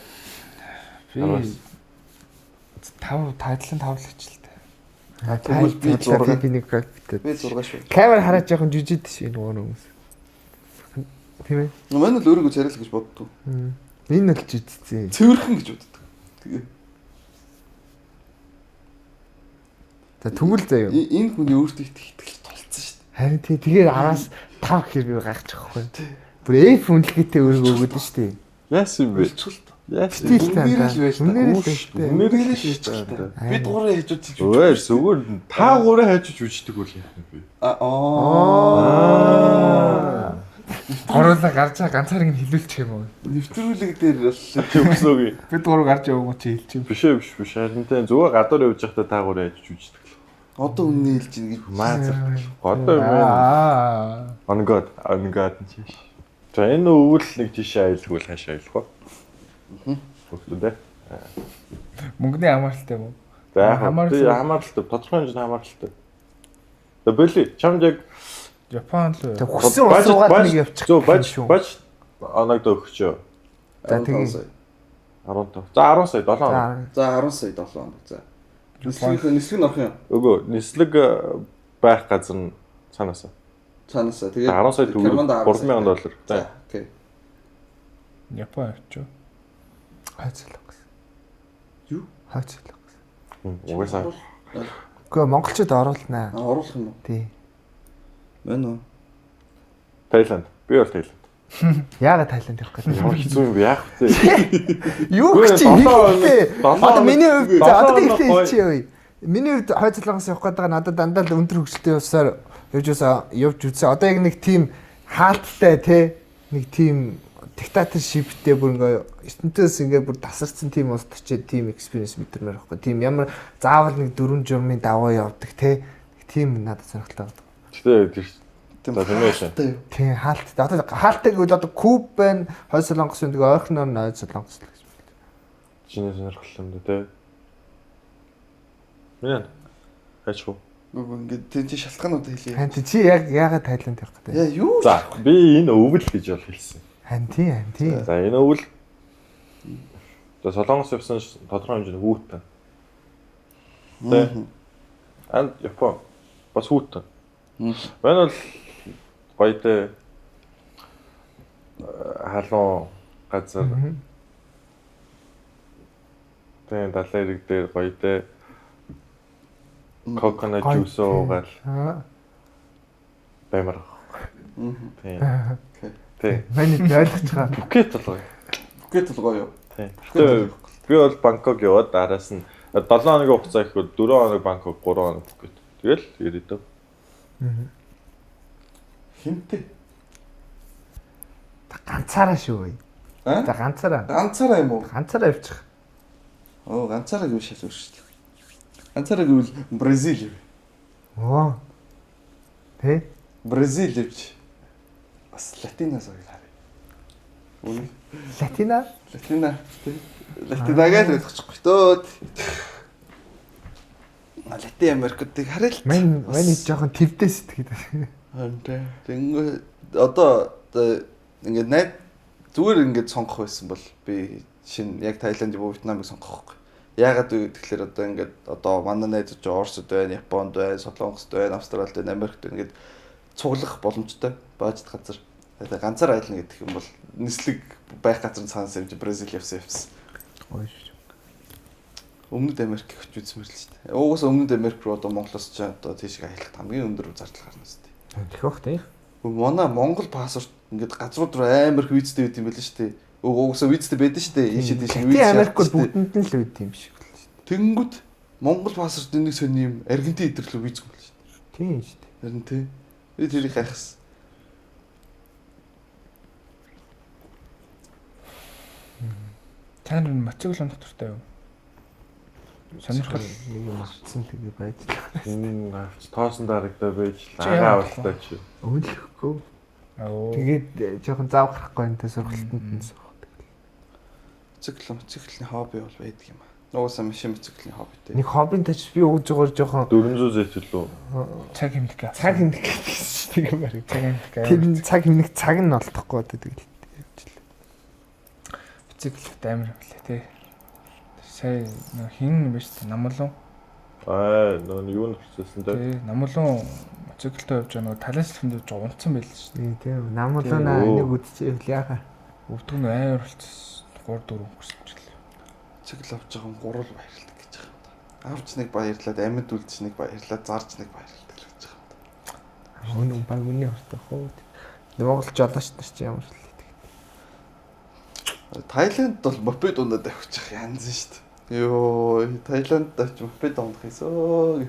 би 5 тайтлан 5 л хичээлтэй. А Тэгвэл би би зураг. би нэг гол битээд. Би 6 шүү. Камер хараад жоохон жүжид шүү энэ нөгөө хүмүүс. Тийм ээ. Манай л өөрийгөө царайлах гэж боддог. Энэ бол жүжигдсэн. Цэвэрхэн гэж боддог. Тэгээ. За тэгвэл заяа. Энэ хүний өөртөө итгэх итгэл тулцсан шүү дээ. Харин тий тэгээд 10-аас 5 гэхээр би гайхчих байхгүй. Бүр F үнэлгээтэй өөрийгөө өгöd нь шүү дээ. Яасан юм бэ? Үлчгэл. Яасан? Стил та. Үнээр л байж та. Үнээр л байж та. Үнээр л Үнээр л байж та. Бид гурын хажууд чи Өө зүгээр та гурын хажиж үждэг үл яах юм бэ? Аа. Гурлаа гарч байгаа ганцаарыг нь хилүүлчих юм уу? Нэвтрүүлэг дээр бол Чи өгсөн үгүй. Бид гурав гарч яваа чи хэлчих юм. Биш ээ биш биш. Харин тэ зүгээр гадуур явж байхдаа та гурав яаж жүжигдэг. Одоо үнэ хэлж ийн гэж. Маазар. Одоо юм байна. Аа. On God, on God чиш. За энэ өвөл нэг жишээ аялгүй л хаашаа аялах вэ? Хөглөндөө. Мөнгөний хамааралтай юм уу? За яг Хамааралтай. тий хамааралтай, тодорхой хэмжээнд хамааралтай. За боли, чамд яг Япон л Тэг хүссэн улс руугаа нэг явчих. Зөв баж шүү. баж оногд өгчөө. За, тэгээ. 15 сая. 15. За 10 сая 7 хоног. За За 10 сая 7 хоног. За. Нислэг нислэг нь орох юм. Үгүй нислэг байх газар нь цаанаасаа. Цаанаасаа. Тэгээд 10 сая төгрөг Керманд 10 сая. 3000 доллар. За, За. окей. Япон явчих. Хойд солонгос. Юу? Хойд солонгос. Угаасаа Үгүй монголчууд оруулнаа. Аа, оруулах юм уу? Тий. Мэн үү? Таиланд. Би бол Таиланд. Яагаад Таиланд явах гэдэг? Ямар хэцүү юм бэ? Яах вэ? Юу Үгүй, чи долоо хоног- хийхдээ? долоо Одоо хоног- миний хувьд за долоо одоо хоног ихтэй гоё. хэлчихье үе. Миний хувьд хойд солонгос явах гэдэг нь надад дандаа л өндөр хөгжилтэй явсаар явж байсан явж үзсэн. Одоо яг нэг тийм хаалттай те нэг тийм диктаторшиптэй бүр ингээ ертөнцөөс ингээ бүр тасарсан тийм улсад очиад тийм experience мэдэрмээр байхгүй. Тийм ямар заавал нэг дөрвөн журмын даваа явдаг те. Нэг тийм надад сонирхолтой байна. Гэтэ тэр Тийм За, тийм ээ. хаалттай юу? Тийм хаалттай. Одоо хаалттай гэвэл одоо Куб байна, Хойд Солонгос байна. Тэгээ ойрхоноор нь Хойд Солонгос л гэж. чиний сонирхол юм да те. Миний хайч уу? Үгүй ингээд тийм чи шалтгаануудаа хэлье. Харин тий, чи яг яагаад Таиланд явах гэдэг? Яа юу? За би энэ өвөл гэж бол хэлсэн. Харин тий, харин тий. За энэ өвөл За Солонгос явсан тодорхой хэмжээнд хүүтэн. Тэ. Анд Япон бас хүүтэн. Манай бол гоё дээ. Халуун газар. Тэ далайн эрэг дээр гоё дээ. Coconut Гоё, juice уугаал Аа. баймар. Тийм. Окей. Тэ. Миний ойлгож байгаа. Пүкет бол гоё. Пүкет бол гоё юу? Тийм. Гэтэ би бол Бангкок яваад араас нь 7 хоногийн хугацаа гэхэд 4 хоног Бангкок, 3 хоног Пүкет. Тэгэл ирээдүй. Хинтээ. Ганцаараа шүү. Аа? За ганцаараа. Ганцаараа юм уу? Ганцаараа явчих. Оо, ганцаараа гэвэл шал өөр шүү дээ. Ганцаараа гэвэл Бразил юу? Оо. Тэ? Бразил явж бас латина соёл харъя. Үнэ. Латина? Латина. Тэ. Латинагаа л ойлгочихгүй дөө. Латин Америкуудыг харъя л. Мань миний жоохон твдээ сэтгэхэд. Харин тэ. Тэнгүү одоо ингээд найд зүгээр ингээд сонгох байсан бол би шинэ яг Таиланд юм уу Вьетнамыг сонгох байхгүй. Яагаад вэ гэхээр одоо ингээд одоо манай найзууд чинь Оросд байна, Японд байна, Солонгост байна, Австралид байна, Америкт байна ингээд цуглах боломжтой баажд газар. Тэгээ ганцаар аялна гэдэг юм бол нислэг байх газар нь цаанаас юм чи Бразил явсан явсан. Гоё шүү. Өмнөд Америк очиж үзмээр л шүү дээ. Угаас Өмнөд Америк руу одоо Монголоос ч одоо тийш аялахад хамгийн өндөр зардал гарна шүү дээ. Тэхөх бах тий. Манай Монгол паспорт ингээд газрууд руу амар их визтэй байд юм байл шүү дээ. Угсаа визтэй байдэн шүү дээ. Ийшээ тийш Латин Америк бол бүгдэнд нь л үйд юм шиг л шүү. Тэнгүүд Монгол паспорт нэг сони юм Аргентин идэрлүү визгүй юм л шүү дээ. Тийм шүү дээ. Харин тий. Би тэрийг хайхсан. Та нар мотоцикл унах дуртай юу? Сонирхол нэг юм авцсан тэгээ байж л. Энэ авч тоосон дарагдаа байж л Чи агаа яах авалтай чи. Өлөхгүй. Аа. Тэгээд жоохон зав гарахгүй энэ сургалтанд нь суух. Мотоцикл мотоциклны хобби бол байдаг юм аа. Угсаа машин мотоциклийн хоббитэй. Нэг хоббин тач би өгж байгаа жоохон 400 зэт лүү. Цаг хэмнэх гэ. цаг хэмнэх гэсэн чинь тэг юм байна. Цаг хэмнэх гэ. Тэр нь цаг хэмнэх цаг нь олдохгүй одоо тэгэл явж л. Бициклет амар юм лээ тий. Сая нөх хин биш үү? Намлун. Аа нөө юу нөхцөлсөн те. Тий, намлун мотоциклтэй явж байгаа нөгөө талын салхинд явж байгаа унтсан байл шүү дээ. Тий, тийм. Намлуунаа Оо. нэг үдчихвэл яхаа. Өвдөг нь амар болчихсон. 3 4 өнгөрсөн ч лээ. Мотоцикл авч байгаа юм гурвал баярладаг гэж байгаа юм да. Авч нэг баярлаад, амьд үлдэж нэг баярлаад, зарж нэг баярладаг л гэж байгаа юм да. Үнэн баг үнийн хортой хөө. Монгол жолооч нар чи ямар л гэдэг. Таиланд бол мопед унаад авчих янз шүү дээ. Йоо, Таиланд авч мопед унах юмсоо.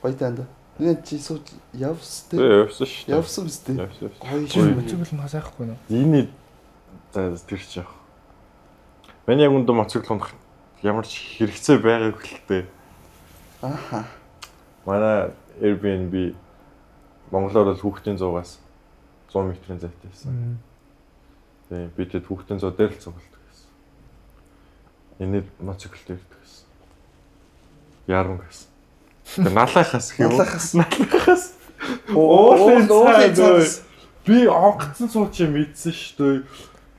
Гоё танд. Нэ чи сууж явсан те. Явсан шүү. Явсан биз дээ. Гоё шүү. Моцикл нь сайхгүй нөө. Эний за тэр чи яах. Миний яг үндэ моцикл унах ямар ч хэрэгцээ байгаагүй л дээ. Аха. Манай Airbnb Монголоор бол хүүхдийн зуугаас 100 метрийн зайтай байсан. Тийм би тэд хүүхдийн зуу дээр л цуглдаг гэсэн. Эний моцикл дээр ирдэг гэсэн. Ярмаг гэсэн. Тэгээ налайхаас гэх юм уу? Налайхаас. Уулын цаанаас. Би онгоцсон сууч юм мэдсэн шүү дээ.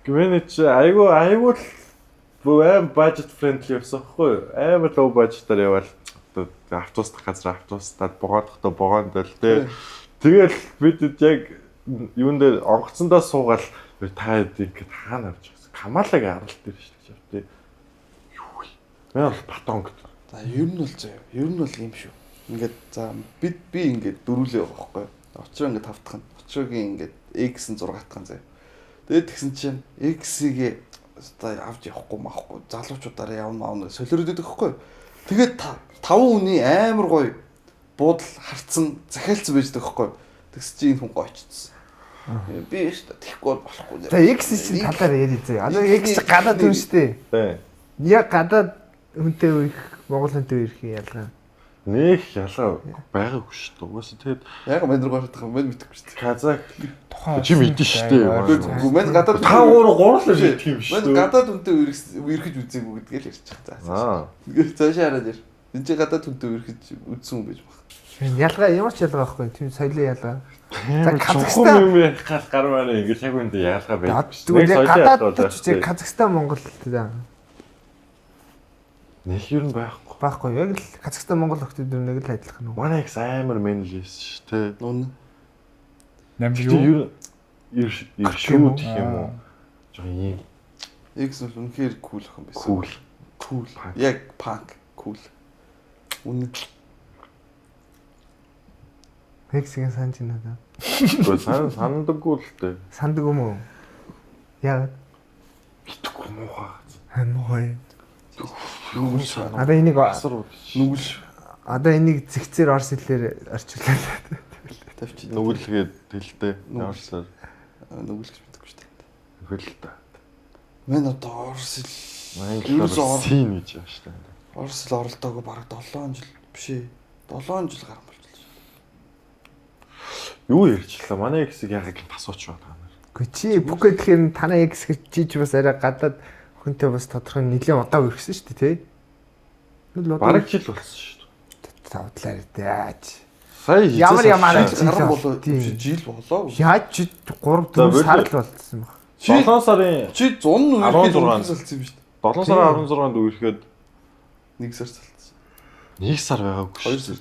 Гэмэнэ чи айгу айгу л аим budget friendly явсан хгүй юу? Амар low budget-аар явбал автобусдах газар автобустаад богоодохдоо богоонд л тий. Тэгэл бид яг юун дээр онгоцондоо суугаал та ингээд хаана авч байгаа. Камалаг арал дээр шүү дээ тий. Юу вэ? Мэн бол батон гэдэг. За ер нь бол заяа. Ер нь бол юм шүү. Ингээд за би ингээд дөрүүлээ байгаа байхгүй юу? Очроо ингээд тавтах нь. Очроогийн ингээд X нь 6 татах нь заяа. Тэгээд тэгсэн чинь X-ийг одоо авч явахгүй маахгүй залуучуудаараа явна маавна солиороод идэх байхгүй юу? Тэгээд 5 хүний амар гоё буудал харцсан захиалцсан байж байгаа байхгүй юу? Тэгс чи энэ хүн гоочсон. Би шүү дээ тэгэхгүй бол болохгүй. За X чинь талаар яриа заяа. Одоо X чи гадаад хүн шүү дээ. Тийм. Яг гадаад хүнтэй үерх, Монгол хүнтэй үерхийн ялгаа. Нэх ялгаа байгаагүй шүү дээ. Угаасаа тэгэд яг мань руу гарах юм мань мэдэхгүй шүү дээ. Казах тухайн чи мэдэн шүү дээ. Үгүй мань гадаад та гурав л мэдэх юм шүү дээ. Мань гадаад хүнтэй үерхэж үзээгүй гэдгээл ярьчих. За. Тэгээд цаашаа хараад яар. Энд чи гадаад хүнтэй үерхэж үзсэн хүн байж баг. Ялгаа ямар ч ялгаа байхгүй. Тийм соёлын ялгаа. За Казахстан юм ярих гал гармаар ингэж яг үндэ ялгаа байдаг. Тэгвэл гадаад ч Казахстан Монгол за. Нэг юм байхгүй. Байхгүй. Яг л Казахстан Монгол охтууд нэг л адилхан үү? Манай их амар мэнлээс шүү дээ. Нүн. Намж юу? Ер шүү гэх юм уу? Жохон ийм. X бол үнэхээр кул охин байсан. Кул. Кул. Яг панк кул. Үнэн. X-ийн санаж байна да. Гэхдээ сан сандаггүй л дээ. Сандаг юм уу? Яагаад? Итгэхгүй муухай. Муухай. Нүгэл шүү. Одоо энийг нүгэл шүү. Одоо энийг зэгцээр орс хэлээр орчуулаад тавьчих. Нүгэлгээд хэлтэй. Орсоор нүгэл гэж мэдгүй шүү дээ. Нүгэл л та. Мэн одоо орс хэл ерөөсөө син гэж байна шүү дээ. Орс хэл оролдоог бараг 7 жил биш ээ. 7 жил гарan болчихлоо. Юу ярьчлаа? Манай X-ийг яагаад гинт асууч ба та нар. Үгүй чи Пүкэ гэхээр танай X гэж чиж бас арай гадаад хүнтэй бас тодорхой нэлээд удаа үргэсэн шүү дээ тий. Бараг жил болсон шүү дээ. Тавдлаар яаж. Сая ямар ямар гарan болоо жил болоо. Яаж чи 3 4 сар л болцсон баг. 7 сарын чи 100 үерхэд болсон юм шүү дээ. 7 сарын 16-нд үерхэд 1 сар салцсан. 1 сар байгаагүй 2 сар.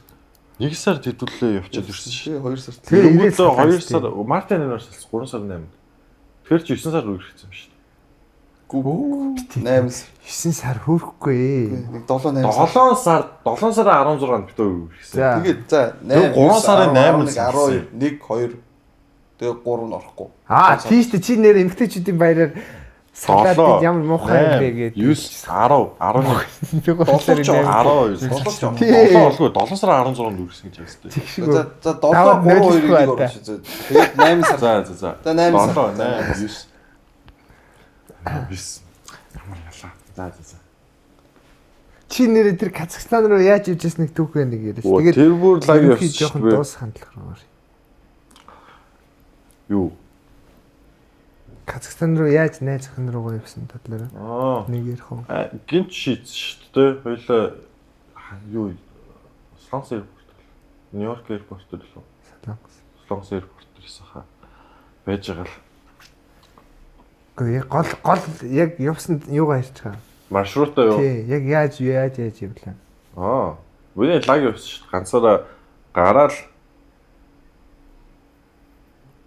1 сар хэдүүлээ явчихад ирсэн шүү. 2 сар. Тэгээд 2 сар мартын 8-аар салсан 3 сар 8. Тэгэхээр чи 9 сар үерхсэн юм шүү дээ. Гүү 8 сар. 9 сар хөөрөхгүй. Нэг 7 8 сар. 7 сар 7 сарын 16-нд бид үерхсэн. Тэгээд за 8 3 сарын 8-нд 12 1 2 тэгээд 3 нь орохгүй. Аа тийм шүү дээ. Чи нэр эмгтээчүүдийн баяраар салаад ямар муухай юм бэ гэдэг. 9 10 11 7 12 7 болгүй 7 сарын 16-нд үргэсэн гэж хэлсэн. За за 7 3 2 1 орно шүү. Тэгээд 8 сар. За за за. За 8 сар. 7 8 9 9 ямар ялаа. За за за. Чи нэрээ тэр Казахстан руу яаж явж байсныг түүхээ нэг яриаш. Тэгээд тэр бүр лаг явсан. Жоохон дуус хандлах руу. Юу? Казахстан руу яаж найз охин руугаа явсан талаар нэг ярих уу? Гинт шийдсэн шүү дээ. Хоёлаа юу Солонгос аэропорт. Нью-Йорк аэропорт дээр лөө. Солонгос. Солонгос аэропорт дээр исэн хаа. Байж байгаа л. Үгүй гол гол яг явсан юугаа ярьж байгаа. Маршрутаа юу? Тий, яг яаж яаж яаж явлаа. Аа. Миний лаг явсан шүү дээ. Ганцаараа гараал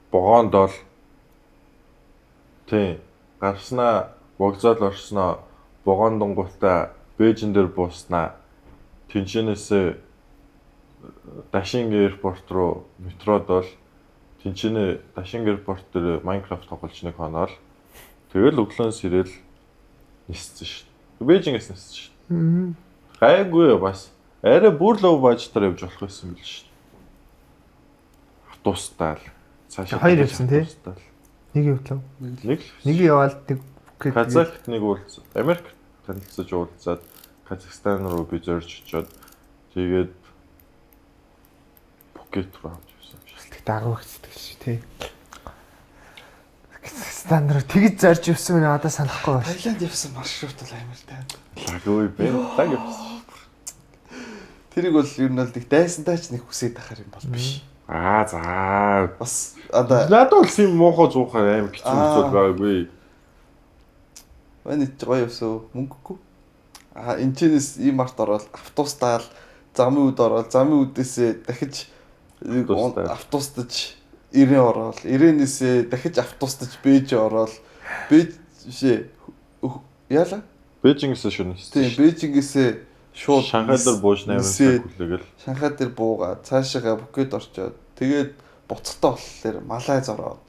богоонд бол тий гарснаа вокзал орсноо богоон дунгуйтаа Бээжин дээр бууснаа тэнчэнээс Дашинг аэропорт руу метрод бол тэнчэнэ Дашинг аэропорт дээр Майнкрафт тоглож нэг хоноол тэгэл өглөөнс ирэл ниссэн шүү дээ. Бээжингээс ниссэн шүү дээ. Гайгүй бас арай бүр лоу бажтаар явж болох байсан байл шүү дээ. Автобустаа л цаашаа хоёр явсан тий. Нэг явлаа. Нэг л. Нэг яваал нэг Пхукет. Казахт нэг уулз. Америк танилцаж уулзаад Казахстан руу би зорж очиод тэгээд Пхукет руу хамт явсан юм шиг. Тэг дагуу хэцдэг шүү тий. Казахстан руу тэгж зорж явсан юм одоо санахгүй байна. Таиланд явсан маршрут бол амар тань. Лаггүй бэ. Лаг явсан. Тэрийг бол ер нь бол нэг дайсантай ч нэг хүсээд ахаар юм бол биш. Аа за. Бас одоо надад бол тийм муухай зуухай амар хэцүү зүйл байгаагүй. Манай ч гоё явсан мөнгөгүй. Аа энэ чэнэс ийм март ороод автобустаал замын үд ороод замын үдээсээ дахиж автобустаж 90 ороод 90-ээсээ дахиж автобустаж Бээжин ороод Бээж бишээ яалаа? Бээжингээс шууд ниссэн. Тийм Бээжингээс шууд Шанхай дээр бууж 8 цаг хүлээгээл. Шанхай дээр буугаад цаашаага Пхукет орчоод тэгээд буцахтаа болохоор Малайз ороод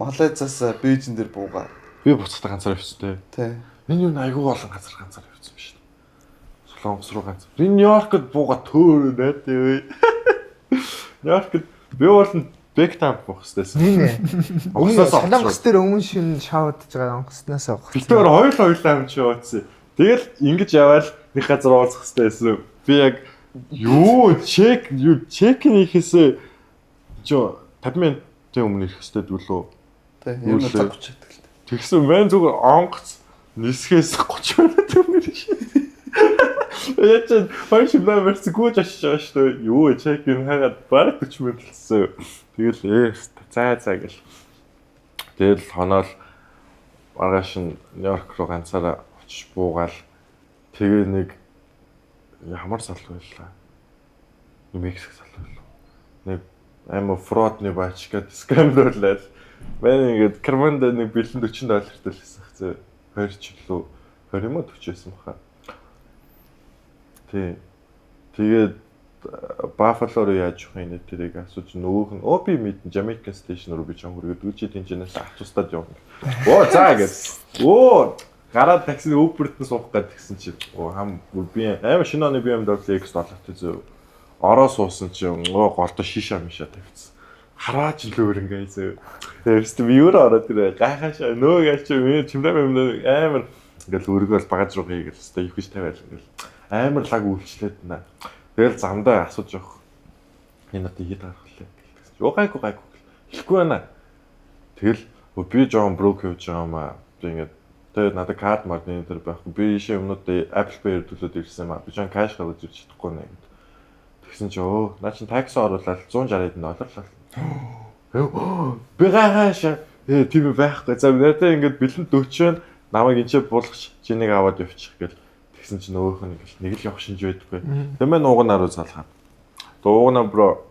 Малайзаас Бээжин дээр буугаад. Би буцахтаа ганцаар явсан те. Тий. Энэ юу айгүй олон ганцаар явсан юм шин. Солонгос руу ганц. Би Нью-Йоркод буугаад төөр найд ээ. Нью-Йоркод би бол Бэктамп буух хэвчээсэн. Нэ. Солонгос дээр өмнө шин шавдж байгаа онгоцноос авах. Би тэр хоёулаа юм чи явуулсан. Тэгэл ингэж яваал нэг газар уулзах хэвчээсэн. Би яг юу чек хийхээсээ чи 50 минутын өмнө ирэх хэвчээ дүүлөө. Тэ ер нь цаг 30 гэдэг л. Тэгсэн мэн зүгээр онгоц нисхээс 30 минут өмнө ирэх. Яаж ч хоёр шимнаа барьсан гүйж очиж байгаа шүү дээ. Юу чек ин хагаад бараг 40 минут болсон. Тэгэл заа заа гэл. Тэгэл хоноол маргааш нь Нью-Йорк руу ганцаараа очиж буугаал тэгээ нэг ямар залуу байлаа. Мексик залуу байлаа. Нэг амар фродны бач гэдэг скандал. Манай ингээд карманд нэг бэлэн $40 доллартай л байсан хэвчээ. 20 ч лөө 20 юм уу 40 байсан баха. Тий. Тэгээд Баффало руу яаж явах юм тэрийг асууж нөгөөх нь оо би мэднэ Jamaican Station руу би чам хүргээд чи тэнцэнээс автобустад явна. Оо за гэв. Оо гараад таксины Uber-т нь суух гээд тэгсэн чи оо хам бүр би амар шинэ оны BMW X7-тай зөө. Ороо суусан чи оо голдоо шиша миша тавьчихсан. Хараач л өөр ингээ зөө. Тэрс би юу ороод ирээ гайхаашаа нөө гач чи чимраа юм амар ингээл өргөөл багаж руу хийгээл хэвээ их гэж тавиал ингээл амар лаг үйлчлээд байна. Тэгэл замдаа асууж явах. Энэ надад хэд гарах лээ гэсэн чи. Оо гайгүй гайгүй. Хэлэхгүй байна. Тэгэл би жоон брок явж байгаа юм аа. Би ингээд тэгээд надад карт мард энэ төр байхгүй. Би ийшээ юмнуудыг Apple Pay-ээр төлөөд ирсэн юм аа. Би жоон кэш гаргаж ирж чадахгүй нэ гэд. Тэгсэн чи өө наа чин такси оруулаад $160 доллар л. Би гайхаашаа. Тийм байхгүй. За надад ингээд бэлэн 40 намайг энэ ч буулгач чи нэг аваад явчих гэл. Тэгсэн чинь нөгөөх нь нэг л явах шинж байдаггүй. Тэмээ нуугнаа руу залхаа. Дуугнаа бро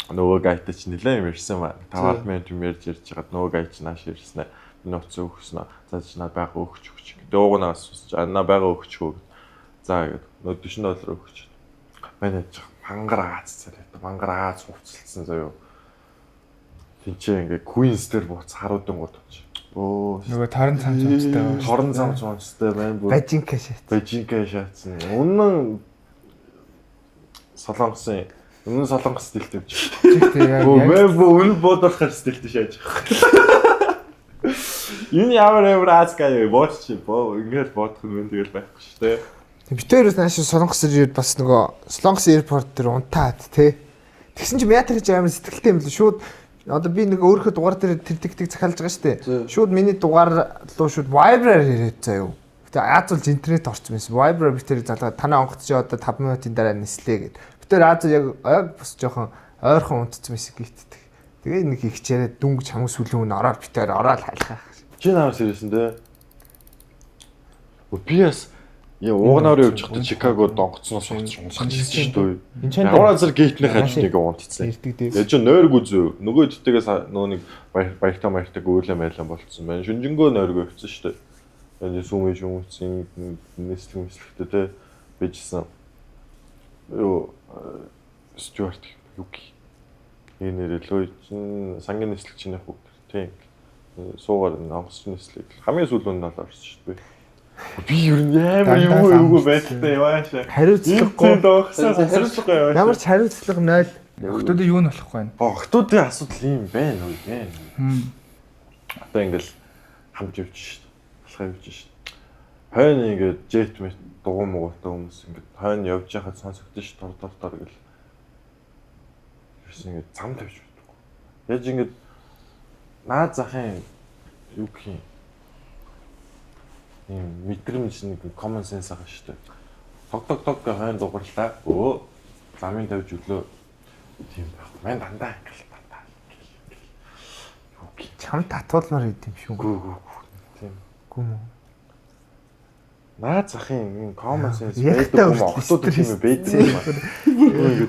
нөгөө гайтай чи нэлээд юм ярьсан ба. 5 минут юм ярьж байгаад нөгөө гай чи нааш ирсэн ээ. Миний утас өгсөн ээ. За чи наа байга өгч өгч. Дуугнаа асууж. А наа байга өгч хөө. За гэд нөгөө $40 өгч. Манай яж мангар Аз царай. Мангар Аз хувцалсан заяо. Тинчээ ингээ Queens дээр бууц харуудан гот очив. Өө нөгөө торон цам цамцтай байна. Торон цам цамцтай байна бүр. Бажинка шат. Бажинка шатсан. Үнэн Солонгосын үнэн Солонгос стилтэй юм чи. Тийм яг. Мэн бо үнэн буудуулахар стилтэй шааж байгаа. Энэ ямар амар аз гай бооч чи боо ингээд бодох юм тэгэл байхгүй шүү дээ. Битэрээс нааш Солонгос ирээд бас нөгөө Солонгос аэропорт дээр унтаад тий. Тэгсэн чи Мятар гэж амар сэтгэлтэй юм л шууд. Одоо би нэг өөрийнхөө дугаар дээр тэр тэгтэг захиалж байгаа шүү дээ. Шууд миний дугаар руу шууд Viber-аар ирээд заяа. Гэтэ Аз болж интернет орсон байсан. Viber би тэр залгаа танай онгоц чи одоо 5 минутын дараа нислээ гэд. Би тэр Аз яг бас жоохон ойрхон унтцсан байсан гитдэг. Тэгээ нэг их чараа дүнг чамг сүлэн үн ороод би тэр ороод хайлах. Чи намаас ирсэн дээ. Би бас яа уугнаар явж байхдаа Чикагод онгоцноос унтсан шүү дээ. Ямар азар гейтний хажууд нэг унтцсан. Яг ч нойргүй зөө. Нөгөө дэдгээс нөгөө нэг баяртай маяртай гөөлөө майлан болцсон байна. Шүнжэнгөө нойргүй явцсан шүү дээ. Яг сүмээ шүмцэн нислэг мислэгтэй те bijсэн. Юу Стюарт юу гэх. Энэ нэрээ лөө чин сангийн нислэг чинь яг үү. Тийм. Суугаар онгоцны нислэг. Хамгийн сүүлийн нь бол орсон шүү дээ. Би ер нь амар юу байдалтай яваашаа. Хариуцлагагүй. Хариуцлагагүй яваашаа. Ямар ч хариуцлага 0. Охтуудын юу нь болохгүй байна? Охтуудын асуудал юм байна уу юм. Одоо ингээл хамт явж шít. Алхаа явж шít. Хойно ингээд жет мэт дугуй мугуутай хүмүүс ингээд хойно явж байхад сонсогдсон шít тор тор тор гэл. Ерөөс ингээд зам тавьж байдаггүй. Яаж ингээд наад захын юу гэх юм ийм мэдрэмж нэг common sense байгаа шүү дээ. Тог тог тог гэх хойно дугуурлаа. Өө замын тавьж өглөө. Тийм байх. Мань дандаа ингээл дандаа. Юу гэх Чам татуулмаар идэм шүү. гүү гүү. Тийм. Гүү мүү. Наад захын ийм common sense Яг байдаг юм охтууд тийм юм байдаг юм байна.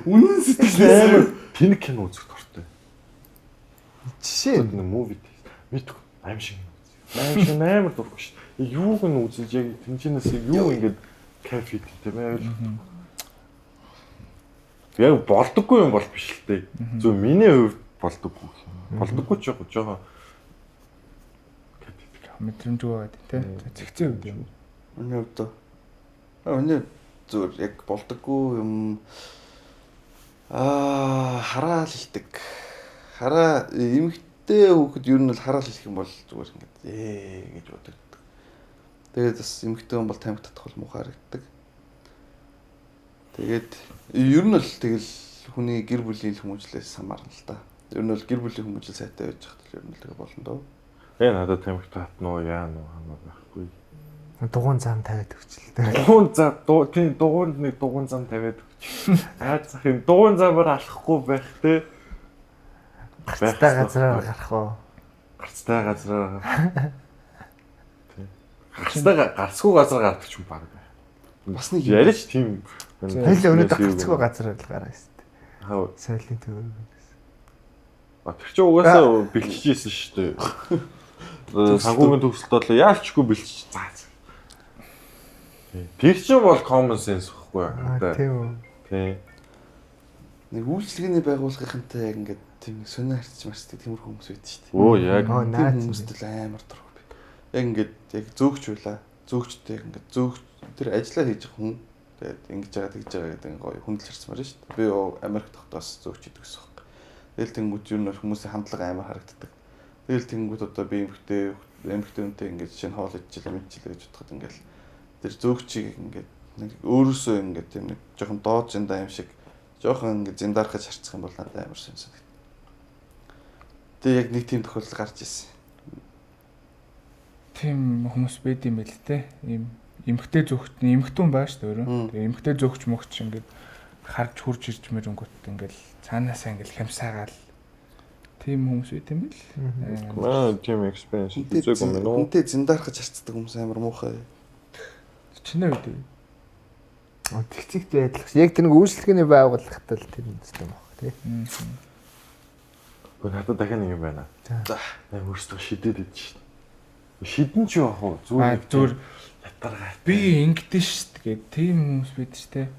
Үнэн сэтгэл Амар тэнэг кино үзэх дуртай. Жишээ Нэг movie мэдгүй аим шиг. Аим шиг амар дургүй шүү. Юуг нь үзэж яг тэнцэнээс юу ингээд кайф хийдэг тийм ээ. Яг болдоггүй юм бол биш л дээ. Зөв миний хувьд болдоггүй. Болдоггүй ч яг жоохон Мэдрэмжгүй байгаа тий. Зэгцэн хувьд юм. Миний хувьд миний зүгээр яг болдоггүй юм хараал хэлдэг. Хараа эмэгтэй хүүхэд ер нь бол хараал хэлэх юм бол зүгээр ингээд гэж бодогддог. Тэгээд бас эмэгтэй хүн бол тамхи татах бол муухай харагддаг. Тэгээд ер нь бол тэгэл хүний гэр бүлийн хүмүүжлээс хамаарна л та. Ер нь бол гэр бүлийн хүмүүжил сайтай байж хат л ер нь л тэгээ болно доо. Надад тамхи татна уу яа нү хамаа байхгүй. Дугуун зам тавиад өгчлээ. Дугуун зам тийм дугуунд нэг дугуун зам тавиад өгч. Наад зах юм дугуун замаар алхахгүй байх те. Гарцтай газраар гарах уу? Гарцтай газраар. Тийм. Гарцтай гарцгүй газар гардаг ч юм баг байх. Бас нэг яриач тийм. Хоёул өнөөдөр гарцгүй газар л гараа шүү дээ. Хаа. Соёлын төвөр. Тэр чинь угаасаа бэлчижсэн шүү дээ. Санхүүгийн төгсөлт бол яалчгүй бэлчиж. За. Тэр чинь бол common sense байхгүй юу? Тийм үү. Тийм. Нэг үйлчлэгээний байгууллагынхантай яг ингээд тийм нэг сонио харьцаж марцдаг тиймэрхүү хүмүүс байдаг шүү дээ. Өө яг. Тийм хүмүүст л амар дургүй би. Яг ингээд яг зөөгч байлаа. Зөөгчтэй яг ингээд зөөгч тэр ажиллаа хийж байгаа хүн тэгээд ингэж байгаа тэгж байгаа гэдэг гоё хүндэл харцмаар шүү дээ. Би Америкт тогтоос зөөгч идэг гэсэн юм. Тэгэл тэнгүүд ер нь хүмүүсийн хандлага амар харагддаг. Тэгэл тэнгүүд одоо би эмхтэй үнтэй ингээд жишээ нь хоол идчихлээ мэдчихлээ гэж бодоход ингээд тэр зөөгчийг ингээд нэг өөрөөсөө ингээд тийм нэг жоохон доод зэндаа юм шиг жоохон ингээд зэндархаж харцах юм бол надад амар сонь санагд. Тэгээ яг нэг тийм тохиолдол гарч ирсэн. Тийм хүмүүс байд юм байл те. Ийм эмхтэй зөөгч эмхтэн хүн байгаа шүү дээ өөрөө. Тэгээ эмхтэй зөөгч мөгч ингээд харж хурж ирж мэрнгүүт ингээд цаанаасаа ингээд хямсаагаал тийм хүмүүс байт юм бэл. Аа тийм experience үзээгүй юм уу? Хүнтэй зэндархаж харцдаг хүмүүс амар муухай. Чинээ үед үү? Тэгцэгт байдал. Яг тэр нэг үйлчлэгээний байгууллагатай л тэр юм баг тий. Гэхдээ надад дахиад нэг юм байна. За. Наа өөрсдөө шидэд идэж шин. Шидэн ч яах вэ? Зүгээр зүгээр ятаргаа. Би ингэдэж шít гээд тийм хүмүүс байд ш тэ.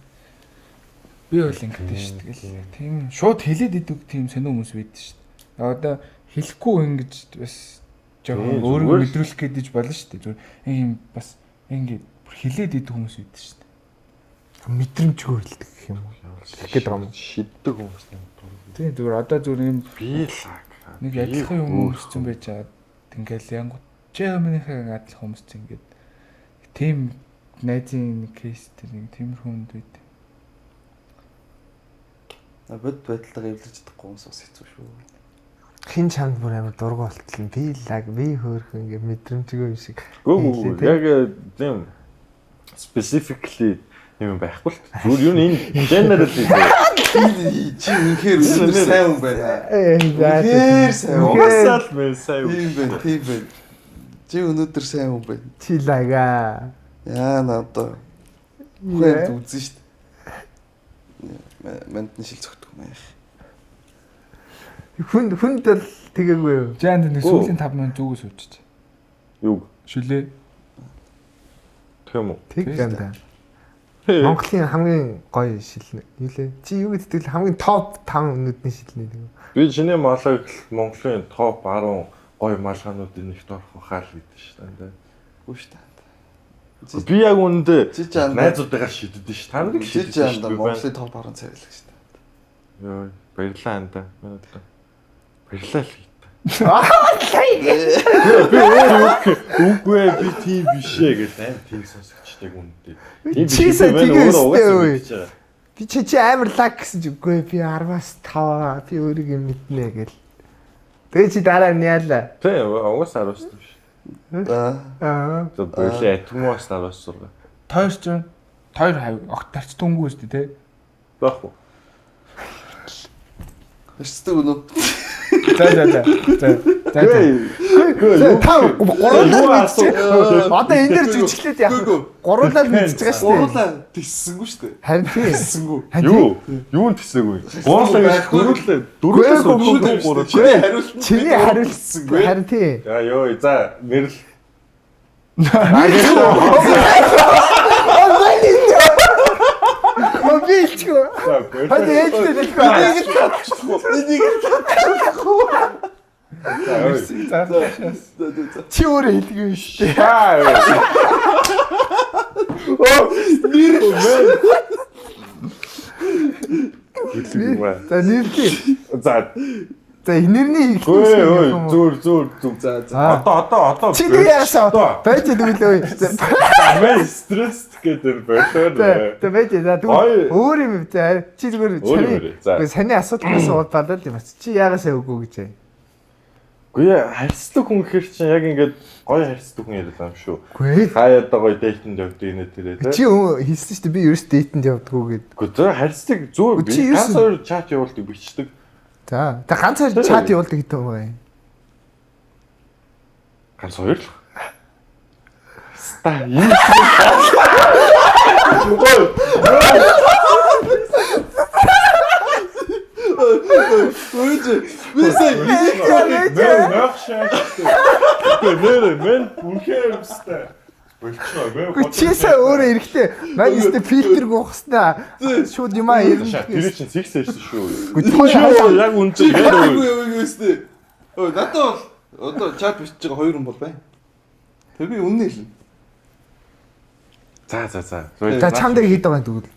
Би бол ингэдэж шít гэл. Тийм шууд хэлээд идэг тийм сонио хүмүүс байд шít. Одоо хэлэхгүй ингэж бас жоохон өөрөө мэдрүүлэх гээд иж болно шít. Зүгээр ийм бас ингэ бүр хэлээд идэг хүмүүс байд шít. Мэдрэмжгүй хэлдэг гэх юм уу? Тэгэх гээд байгаа юм. Шиддэг хүмүүс юм. Тийм зүгээр одоо зүгээр юм би л нэг адилхан юм өмссөн байж байгаа. Ингээл янгууд чи минийхээ адилхан өмссөн ингээд тийм найзын нэг кейс тэр нэг тиймэрхүү хүнд байд. Бод байдлаагаа эвлэрч чадахгүй хүмүүс бас хэцүү шүү. Хин чамд бүр амар дургу болтол би лаг би хөөрхөн ингээд мэдрэмжгүй юм шиг. Гүү яг тийм specifically юм байхгүй л. Зүгээр юу энэ generally чи үнэхээр өнөөдөр сайн хүн байна. Үнэхээр сайн. Угаасаа л мэн сайн хүн. Тийм байна, тийм байна. Чи өнөөдөр сайн хүн байна. Чи лага. Яа надаа. Хүн үзэн шүү дээ. Мандны шил цогтөг юм яах. Хүнд хүнд бол тэгээгүй юу? Жаанд нэг сүүлийн 5 минут зүгээс уучиж. Юу? Шүлээ. Тийм үү? Тэг юм да. Монголын хамгийн гоё шилнэ. Юу лээ? Чи юу гэдэг л хамгийн топ 5 нүдний шилнэ гэдэг. Би чиний малгайг Монголын топ 10 гоё малгаануудын нэгт орох хаал гэдэг шүү дээ. Үгүй шүү дээ. Би яг үнэндээ Чи чи андаа найзуудыгаа шиддэг ш. Та нарыг чи шиддэг чи ш. андаа Би байна. Монголын топ 10 царайлаг шүү дээ. Йой, баярлалаа андаа. Баярлалаа. Баярлалаа л гэдэг. Би өөр үгүй ээ, би тийм биш ээ гэж аим тийм сонсогчтой үнэндээ. Тийм биш Чи сая ээ, тэгээ өөрөө угаасаа өстэй, мэдчихэж байгаа. Би чи амар лаг гэсэн чи үгүй би 10-аас 5 би өөрийгөө мэднэ гэл. Тэгээ чи дараа нь яалаа. Тийм, угаасаа 10-аас биш. Аа. Аа. За болоо атмоос 10-аас 6. Тойр чинь тойр хав огт тарч түнгүй шүү дээ те. Байхгүй. Хэрцдэг үнэ. За за за. За за. за. За та гурлаа асуу? мэдчих. Одоо энэ дээр жүжиглээд яах вэ? Гурлаа л мэдчихэж байгаа шүү дээ. Гурлаа тиссэнгүй шүү дээ. Харин тийм. Тиссэнгүй. Харин Юу? Юу нь тэсээгүй? Гуурлаа гэж дөрвөлээ. Дөрвөлээ Үгүй, үгүй, сууж гурлаа. Чиний хариулт нь Чиний хариулт тиссэнгүй. харин тийм. За ёо, за нэрл. Оо би илчгүй. За Хад болоо. ээжтэй хэлэхгүй. Энийг л За ёо. За. За за за. Чи өөрөө хэлдэг юм шүү дээ. За ёо. Нэр. За нэрлэе. За За нэрний өө хэлдэг өө юм уу? зөөр зөөр зүг. За за. Аа. Одоо Чи тэг яасан? Одоо. Байж тэгвэл өө. За Мэн стресс гэдэг болоор. за байж за Ой. тэгвэл өөр юм за чи зүгээр Өөр юм ярь. За. Үгүй саний асуудлаас уулзалаа л юм бас. Чи яагаасаа үгүй гэж аа. Үгүй ээ, харьцдаг хүн гэхэр чинь яг ингээд гоё харьцдаг хүн яриад байгаа юм шүү. Үгүй. Хаяад гоё дейтэнд явдаг нэ тэрэ тэ. Чи хэлсэн шүү дээ би ерөөс дейтэнд явдггүй гэд. Үгүй зөв харьцдаг зүгээр Чи би ерөөсөн- ганц хоёр чат явуулдаг бичдэг. За та ганц хоёр Тэр- чат явуулдаг гэдэг юм байна. Ганц хоёр л. Ста юм. Өөж би сая Мэн нөх шаа. Үгүй нэр мэн үнхээр юмстай. Болчихоо мэн. Үгүй чи сая өөрөө эрэхтэй маань өстө фильтр гухснаа шууд юмаа Шаа ярина. тэр чинь секс хийсэн шүү. Үгүй Чи яг үнэн үгүй мэн. үгүй үстэй. Өө надад бол одоо чат бичиж байгаа хоёр хүн бол байна. Тэр би үнэ хэлнэ. За за за. За чам дээр хэд байгаа юм тэгвэл.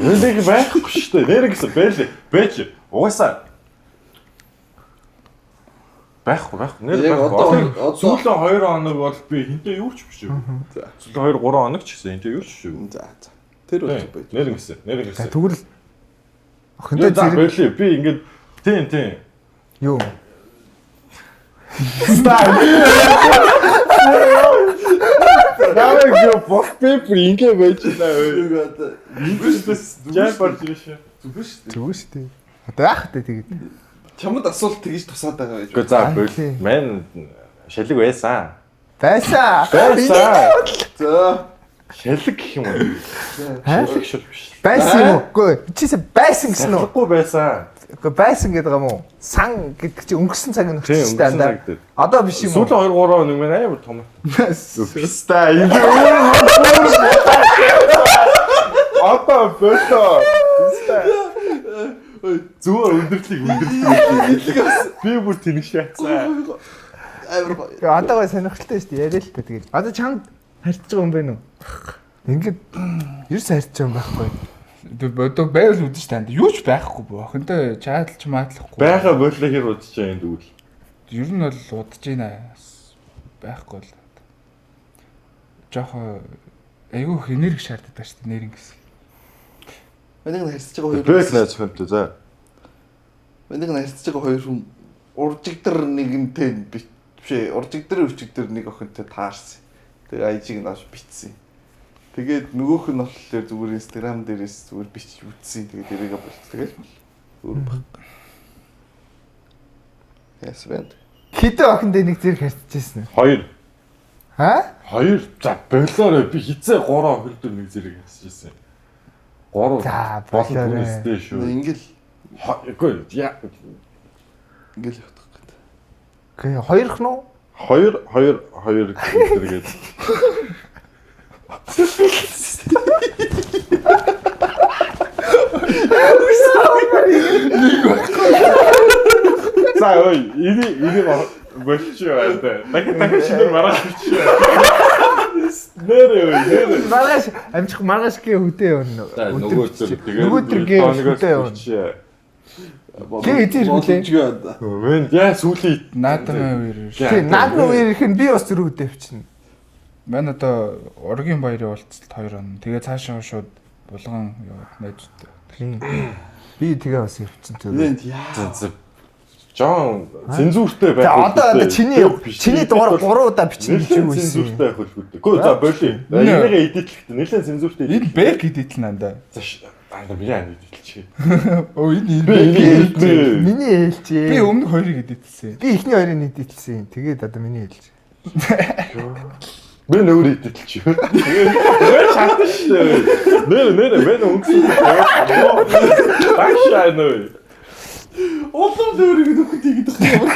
Нэрэг байхгүй шүү дээ. Нэрэг гэсэн бэлээ. Бэж. Угаасаа байхгүй байхгүй. Нэр Яг байхгүй. одоо- Сүүлийн 2 хоног бол би хинтээ юу ч бичээгүй. За. Сүүлийн 2 3 хоног ч гэсэн хинтээ юу ч бичээгүй. За за. Тэр бол байж. Нэр гэсэн. Нэр За гэсэн. тэгвэл охинтой За зэрэг бэлээ. Би ингээд тийм тийм. юу? Намайг юу бос пепер ингэ байж байна. Үгүй одоо Ингэс жай барж ирсэн. зүгээр шүү дээ. Зүгээр шүү дээ. Одоо яах вэ тэгээд? Чамд асуулт тэгж тусаад байгаа байж. Гэхдээ за Аа, бэл. тийм. Мэн шалиг байсан. Байсан. Байсан. За. Шалиг гэх юм уу? Хаа? Шалиг шал биш. Байсан юм уу? Үгүй чи сая байсан гэсэн үү? Шалгагүй байсан. Үгүй байсан гэдэг юм уу? Сан гэдэг чи өнгөрсөн цаг нь Тийм, өчсөн шүү дээ. өнгөрсөн андаа. цаг дээр. Одоо биш юм уу? Сүүлийн 2 3 хоног мэн амар том. Писта энэ өөр Одоо болоо. Писта. Зүгээр өндөрлөг өндөрлөг. Би бүр тэнэг шаацсан. Амар гоё. Тэгээ одоо гой сонирхолтой шүү дээ. Яриа л та тэгээд. Одоо чамд харьцаж байгаа юм байна уу? Ингээд ерөөс харьцаж байгаа юм байхгүй. Тэг одоо байвал үдэж танд юу ч байхгүй бо. Охинтой чатлж матлахгүй. Байха болоо хэр удаж байгаа юм дүүл. Ер нь бол удаж байна. Байхгүй л. Жохо айгүй их энерги шаарддаг шүү дээ нэрэн гэсэн. Миний нэг харьцаж байгаа хоёр. Бэк найз хүнтэй за. Миний нэг харьцаж байгаа хоёр хүн уржигдэр нэгэнтэй биш ээ. Уржигдэр өчигдэр нэг охинтой таарсан. Тэгээ IG-г нь авч бичсэн. Тэгээд нөгөөх нь болохоор зүгээр Instagram дээрээс зүгээр бичиж үтсэн. Тэгээд тэрийгэ болц. Тэгэл бол. Өөр баг. Яс бэнд. Хэдэн охиндээ нэг зэрэг харьцаж байсан? 2 Ха? 2 за болоорой би хизээ 3 охин дээр нэг зэрэг хийсэн. 3 За, болон болоорой. түүнээстэй шүү. Ингээл Үгүй яа ингээл явах гэдэг. Үгүй хоёрх нь уу? 2 2 2 зэрэгээд. За ой, энийг энийг Болчих аа. Дахин шинээр маргааш бичих. Нэрээ нэрээ. Маргааш амжих маргааш гээ хөдөө явна. Нөгөөдөр тэгээд нөгөөдөр гээ хөдөө явна. Тэгээ эзэн ирэхлээ. Мэн яа сүүлийн Наадмын үеэр. Тий, наадмын үеэр ирэх нь би бас зүрх хөдөө явчихна. Мэн одоо ургийн баярын уулзалт 2 хоног. Тэгээ цаашаа шууд булган яваад найзуудтай. Би тэгээ бас явчихсан зүрх. Нэ яа. Жон цензуртэй байх. За одоо чиний дугаар 3 удаа бичнэ гэж юу вэ? Цензуртэй байх үлгүй. Гөө за боли. Энийгээ эдитлэхтэй. Нэлээд цензуртэй. Энэ бэк эдитлэн андаа. За андаа би яа эдитлчих. Өө энэ бэк. Миний ээлж. Би өмнөх хоёрыг эдитлсэн. Би эхний хоёрыг эдитлсэн. Тэгээд одоо миний ээлж. Би нөр эдитлчих. Тэгээд шатсан шүү дээ. Нэр нэр мэн өнгөсөн. Багшаа нөө. Улам өөрийг нөхөд хийгээд байгаа юм.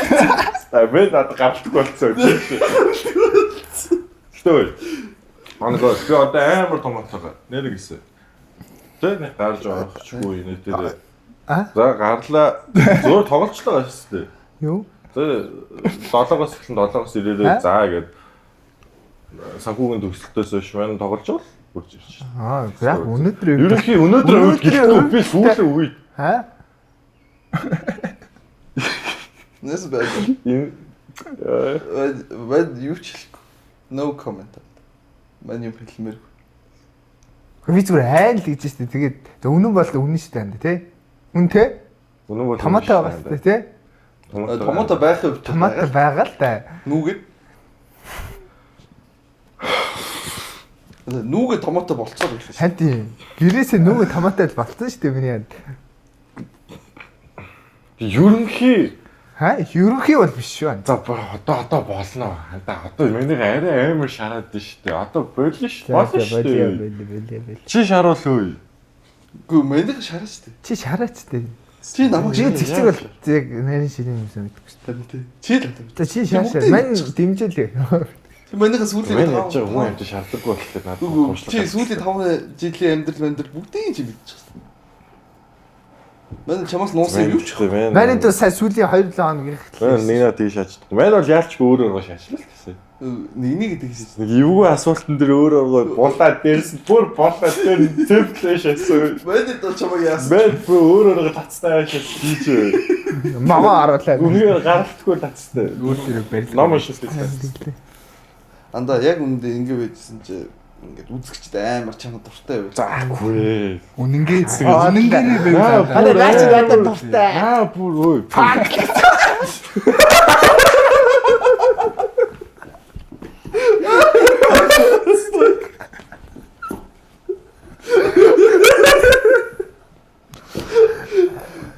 Аа би надад гаралтай болсон юм чи. Гэтэ. Манайг би одоо амар том болцоо. Нэр гисэн. Тэ нэг гарч орохчгүй нэ тэр. За гарлаа. Зөөр тоглолцлоо шүү дээ. Юу? Тэ 7-оос эхлэн 7-оос ирээрээ за гэд санхүүгийн төгсөлтөөс хойш маань тоглож бол үрж ирж. Аа яг өнөөдөр ерөнхий өнөөдөр үед би сүүлийн үед аа Нэс байж. Энэ вэд юу ч хэлэхгүй. No comment. Мань юм хэлмээргүй. Би зүгээр айл гэж штэ. Тэгээд үнэн бол үнэн штэ анда тий. Үн те? Үнэн бол томато байгаа штэ тий. Томато байх юм. Томато байгаа л да. Нүгэд. Нүгэ томато болцоо байлаа. Хань тий. Гэрээсээ нүгэ томато л болцсон штэ миний янд. Ерөнхий ха ерөнхий бол биш шүү. За одоо болно. Одоо миний арай амар шараад дээ шүү дээ. Одоо болно шүү. Болно шүү. Болио. Чи шаруул өө. Үгүй миний шараа шүү дээ. Чи шараач дээ. Чи намайг чи цэгцэг бол яг нарийн ширийн юмсан мэдгүй шүү дээ. Чи л. За чи шаашаа. Мань дэмжээлээ. Чи манийха сүүлийн 5 яаж хүн амт шаардлагагүй болохоор надад туушлаа. Чи сүүлийн 5 жилийн амьдрал бүгдийг чи мэдчихсэн. Манай чамаас нуусан юу ч вэ? Манай дүү сая сүүлийн 2-7 хоногийн хэлсэн. Нэг наа тийш шаачдаг. Манай бол яалчгүй өөр өөргөө шаачлаа л гэсэн. Нэг гэдэг шээ. Нэг эвгүй асуултан дээр өөр өөргөө булаа дээрс нь бүр булаа дээр цэвлээ шаасан. Манай дүү чамайг яасан. Манай бүр өөр өөргөө татстай шаасан тийч. Мама харуулаа. Үнээр гаралтгүй татстай. Өөр дээрээ барил. Ном уншсан гэсэн. Андаа яг үүндээ ингэ байжсэн чи ингээд үзэгчд амар чамд дуртай байв. Заагүй. Үнэнгээ үнэнгээ байв. Аа наач надад дуртай. Аа бүр ой.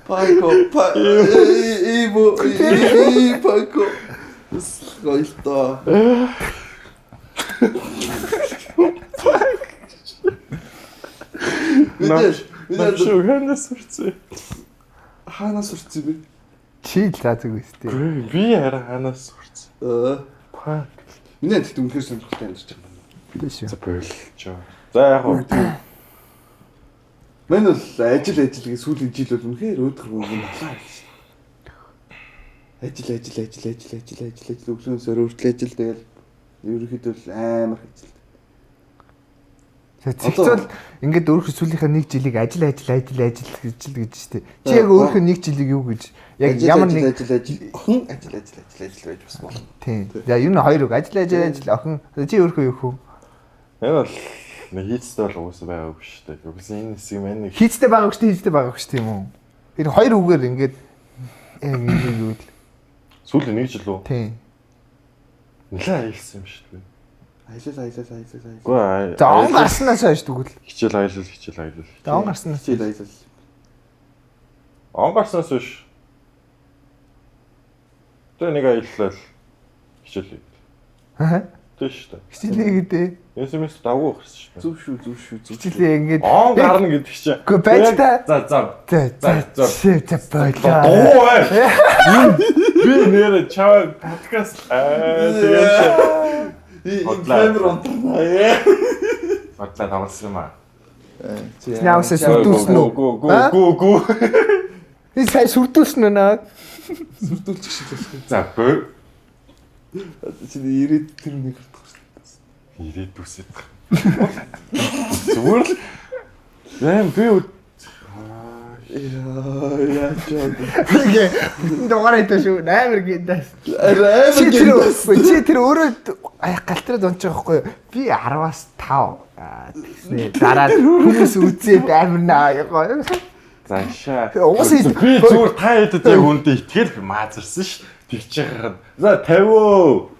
Пако па ибо и пако. Гойлто. Бид шүү ханаас сурцсан. Хаанаас сурцсан бэ? Чи л заа зүг өстэй. Би хараа хаанаас сурцсан. Пак. Миний тэгэхдээ үнэхээр сонирхолтой амьдарч байгаа юм. Тийм шүү. За болчоо. За яг уу. Мэн бол ажил ажил гэж сүүлийн жил бол үнэхээр өөдгөр мөнгө налаа гэж. Ажил ажил ажил ажил ажил ажил ажил өглөөнөөс өрөө хүртэл ажил тэгэл ерөнхийдөө л амар ажил. Цэгцэл ингээд өөрийнхөө сүүлийнхээ нэг жилийг ажил ажил ажил ажил гэж л гэж штэ. Чи яг өөрийнхөө нэг жилийг юу гэж яг ямар нэг ажил ажил охин ажил ажил ажил ажил байж бас болно. Тийм. За ер нь хоёр үг ажил ажил ажил охин чи өөрийнхөө юу хөө? Энэ бол нэг хийцтэй бол уусаа байгаагүй шүү дээ. Үгүй энэ хэсэг маань нэг хийцтэй байгаагүй шүү дээ, хийцтэй байгаагүй шүү тийм үү? Энэ хоёр үгээр ингээд яг ингэ юу л сүүлийн нэг жил үү? Тийм. Нэлээ аялсан юм шүү дээ. Аялал аялал аялал аялал. Үгүй За он гарснаас хойш тэгвэл хичээл аялал хичээл аялал. За он гарснаас хичээл аялал. Он гарснаас хойш тэ нэг аяллаа л хичээл. Аа. Тэ шүү дээ. Хичээлээ гэдэг. SMS давгүй гарсан шүү дээ. Зүв шүү зүв шүү зүв. Хичээлээ ингээд он гарна гэдэг чинь. Үгүй байж та. За за. За за за болоо. Дуу бай. Би нэрэ чаваа подкаст аа тэгээд Энэ камер унтарна. Бодлоо тоглосон юм аа. Наавсаа сүрдүүлсэн үү? Гүү гүү гүү гүү. Би сая сүрдүүлсэн үү наа? Сүрдүүлчих шиг болох. За бөө. Чиний ирээд тэр үнийг гардах шүү дээ. Ирээд үсэт. Зүгээр л яам би яа яа. Тэгээ бүтэн дугаар хийдэ шүү. Амар гиндас. Амар гиндас. Чи тэр өөрөө галтраад унчих байхгүй юу? Би 10-аас 5 тэгснэ. Дараа хүмүүс үзээд амар наа. Заншаа. Угсаа би зүгээр та хэдэд яг үндэ итгэл би маазарсан ш. Тэгж яхад. За 50.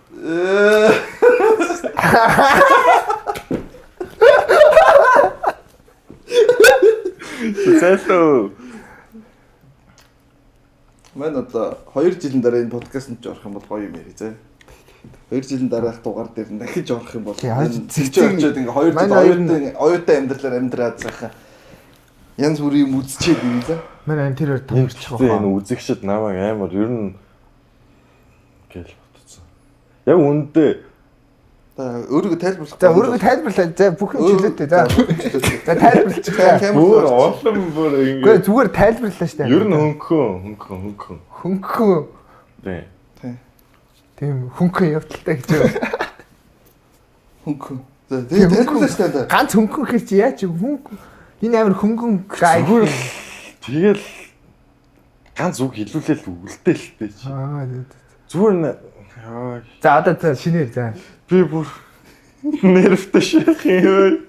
Зэлүү. Мэн одоо 2 жилийн дараа энэ подкастт ч орох юм бол гоё юм яриа зэ. 2 жилийн дараах дугаар дээр дахиж орох юм бол зэгч очиод ингээ 2 жил оюутан амьдралаар амьдраад сайхан янз бүрийн юм үзчихэд ирээ зэ. Мэн энэ тэр томорчих واخ. Энэ үзэгчд намайг амар ер нь гэл ботцсон. Яг үндэ За өөрийгөө тайлбарлах. За өөрийгөө тайлбарлаа. За бүх юм чөлөөтэй. За. За тайлбарлчих. Бүр олон бүр ингэ. Үгүй зүгээр тайлбарлаа шүү дээ. Ер нь хөнгөн. Хөнгөн. Тий. Тий. Тийм хөнгөн явдалтай гэж байна. Хөнгөн. За тэгээ тайлбарлаа шүү дээ. Ганц хөнгөн хэр чи яаж хөнгөн. Энэ амар хөнгөн гай. Зүгээр тэгэл ганц үг хэлүүлээл үлдээл тээ чи. Аа. Зүгээр нь За одоо за шинээр за. Би бүр нервтэй ших юм.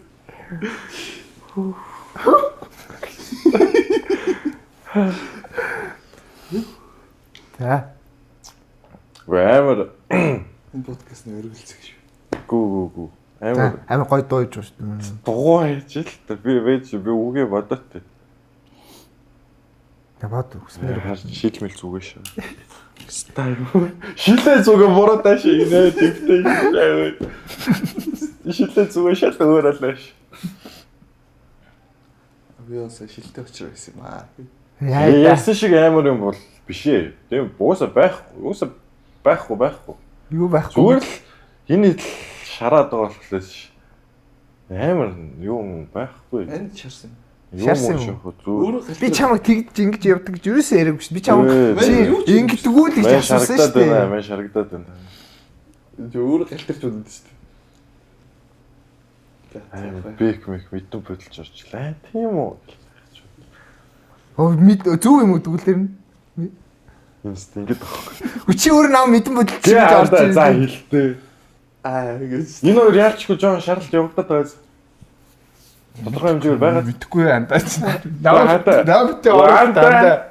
За. Амар энэ подкастны өргөлцөх шүү. Гүү. Амар амар гоё дуу хийж байгаа шүү дээ. Дугуй хийж л та. Би вэж би үгээ бодоод тэ. Та бод үснээр харж шилмэл зүгээ шүү. Стай. Шилээ зүгээ буруу тааш инээ тэгтэй шээ. Шилээ зүгээ шал өөр алаа ш. Би бас шилтэй учраа байсан юм аа. Яасан шиг амар юм бол биш ээ. Тийм уусаа байхгүй, уусаа байхгүй. Юу байхгүй. Зүгээр л энэ идэл шараад байгаа болохоор ш. Амар юм байхгүй. Энд шарсан. Шарсан юм уу? Би чамайг тэгж ингэж явдаг гэж юусэн яриаггүй шүү. Би чамайг чи ингэдэггүй л гэж асуусан шүү дээ. Мэн шарагдаад байна. Чи өөрөө галтарч бодод шүү дээ. Бэк мэк мэдэн бодолж орчлаа. Тийм үү? Оо мэд зөв юм уу тэгвэл нь? Юмс ингэж байхгүй. Үгүй чи өөрөө нам мэдэн бодолж ингэж орж ирсэн. За хэлтэй. Аа ингэж. Энэ хоёр яалчгүй жоон шаралт явагдаад байгаа. Тодорхой хэмжээгээр байгаа. Мэдхгүй андаач. Намтай ороод андаа.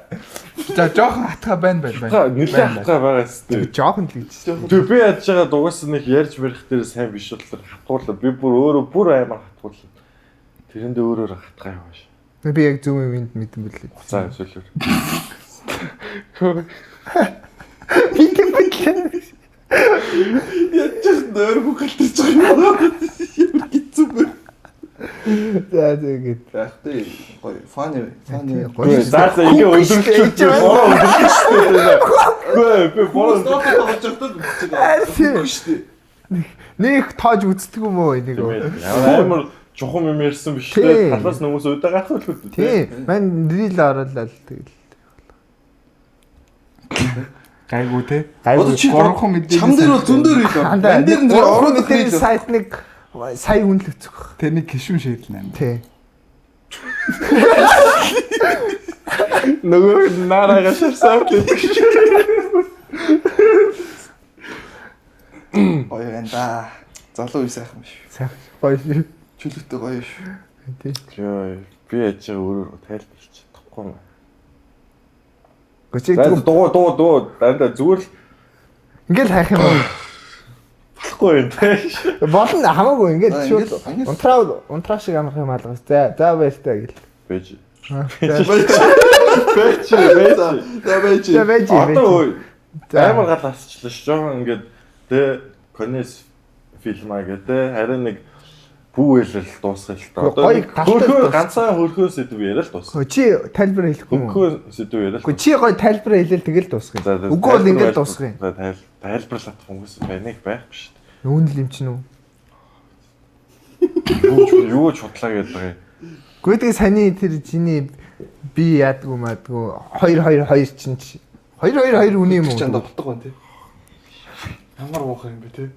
За жоохон хатгаа байна байна. Нэлээд хатгаа байгаа зү. Жоохон л гэж. Тэг би яаж байгаа дугаас нэг ярьж барих дээр сайн биш болохоор хатгуулаа. Би бүр өөрөө бүр амар хатгуулна. Тэрэндээ өөрөөр хатгаа явааш. Би яг зөв юм энд мэдэн бүлээ. За эсвэл. Мэдэн бүлээ. Яаж ч нөр бүхэлдэж байгаа юм. Ямар хэцүү бэ? За тэгээд байхгүй гоё funny гоё. За за ингээ өндөрлөж бороо өндөрлөж шүү дээ. Үгүй би бороо тоглож байхдаа үзчихээ. Шүү дээ. Нэг тоож үздэг юм уу энийг? Амар чухам юм ярьсан биш үү? Талаас хүмүүс уйдаа гарах л үү? Тий. Мань рил оруулаад тэгэл. Гайгүй те. Гайгүй. Гурван мэдээ. Чам дээр бол зөндөө рил ор. Ман дээр нэр ороод мэдээ сайт нэг сая хүн л өцөх. Тэр нэг гişүн шийдэл нэ. Тий. Нөгөө нараагаа шарсан гэдэг шиг. Гоё байна да. Залуу үе сайхан биш. Сайхан гоё шүү. Чөлөөтэй гоё шүү. Тий. Йоо, би яаж байгаа өөрөөр тайлбарлаж чадахгүй юм. Гүчиг дуу дуу дуу дандаа зүгээр л ингээл хайх юм уу? Болохгүй юм те. Болно хамаагүй ингээд шууд унтраа унтраа шиг амарх юм алгас. За за баяртай гэл. Бэж. Бэж. Бэж. За бэж. За бэж. Одоо амар гал асчлаа ш. Жохон ингээд тэ конес фильм аа гэдэг харин нэг бүү хэлэл дуусгал л та. Одоо хөрхөө ганцхан хөрхөө сэдв яриа л дуусна. Чи тайлбар хэлэхгүй юм уу? Хөрхөө сэдв яриа л. Үгүй чи гой тайлбар хэлээл тэгэл дуусгая. Үгүй бол ингээд дуусгая. За тайлбарлах хүмүүс паник байхгүй шүү дээ. Үүн л юм чинь үү? Юу ч худлаа гэдэг байгаа юм. Үгүй тэгээ саний тэр чиний би яадгүй маадгүй 2 2 2 чинь 2 2 2 үнэ юм уу? Чанд болдог байна тий. Ямар муухай юм бэ те.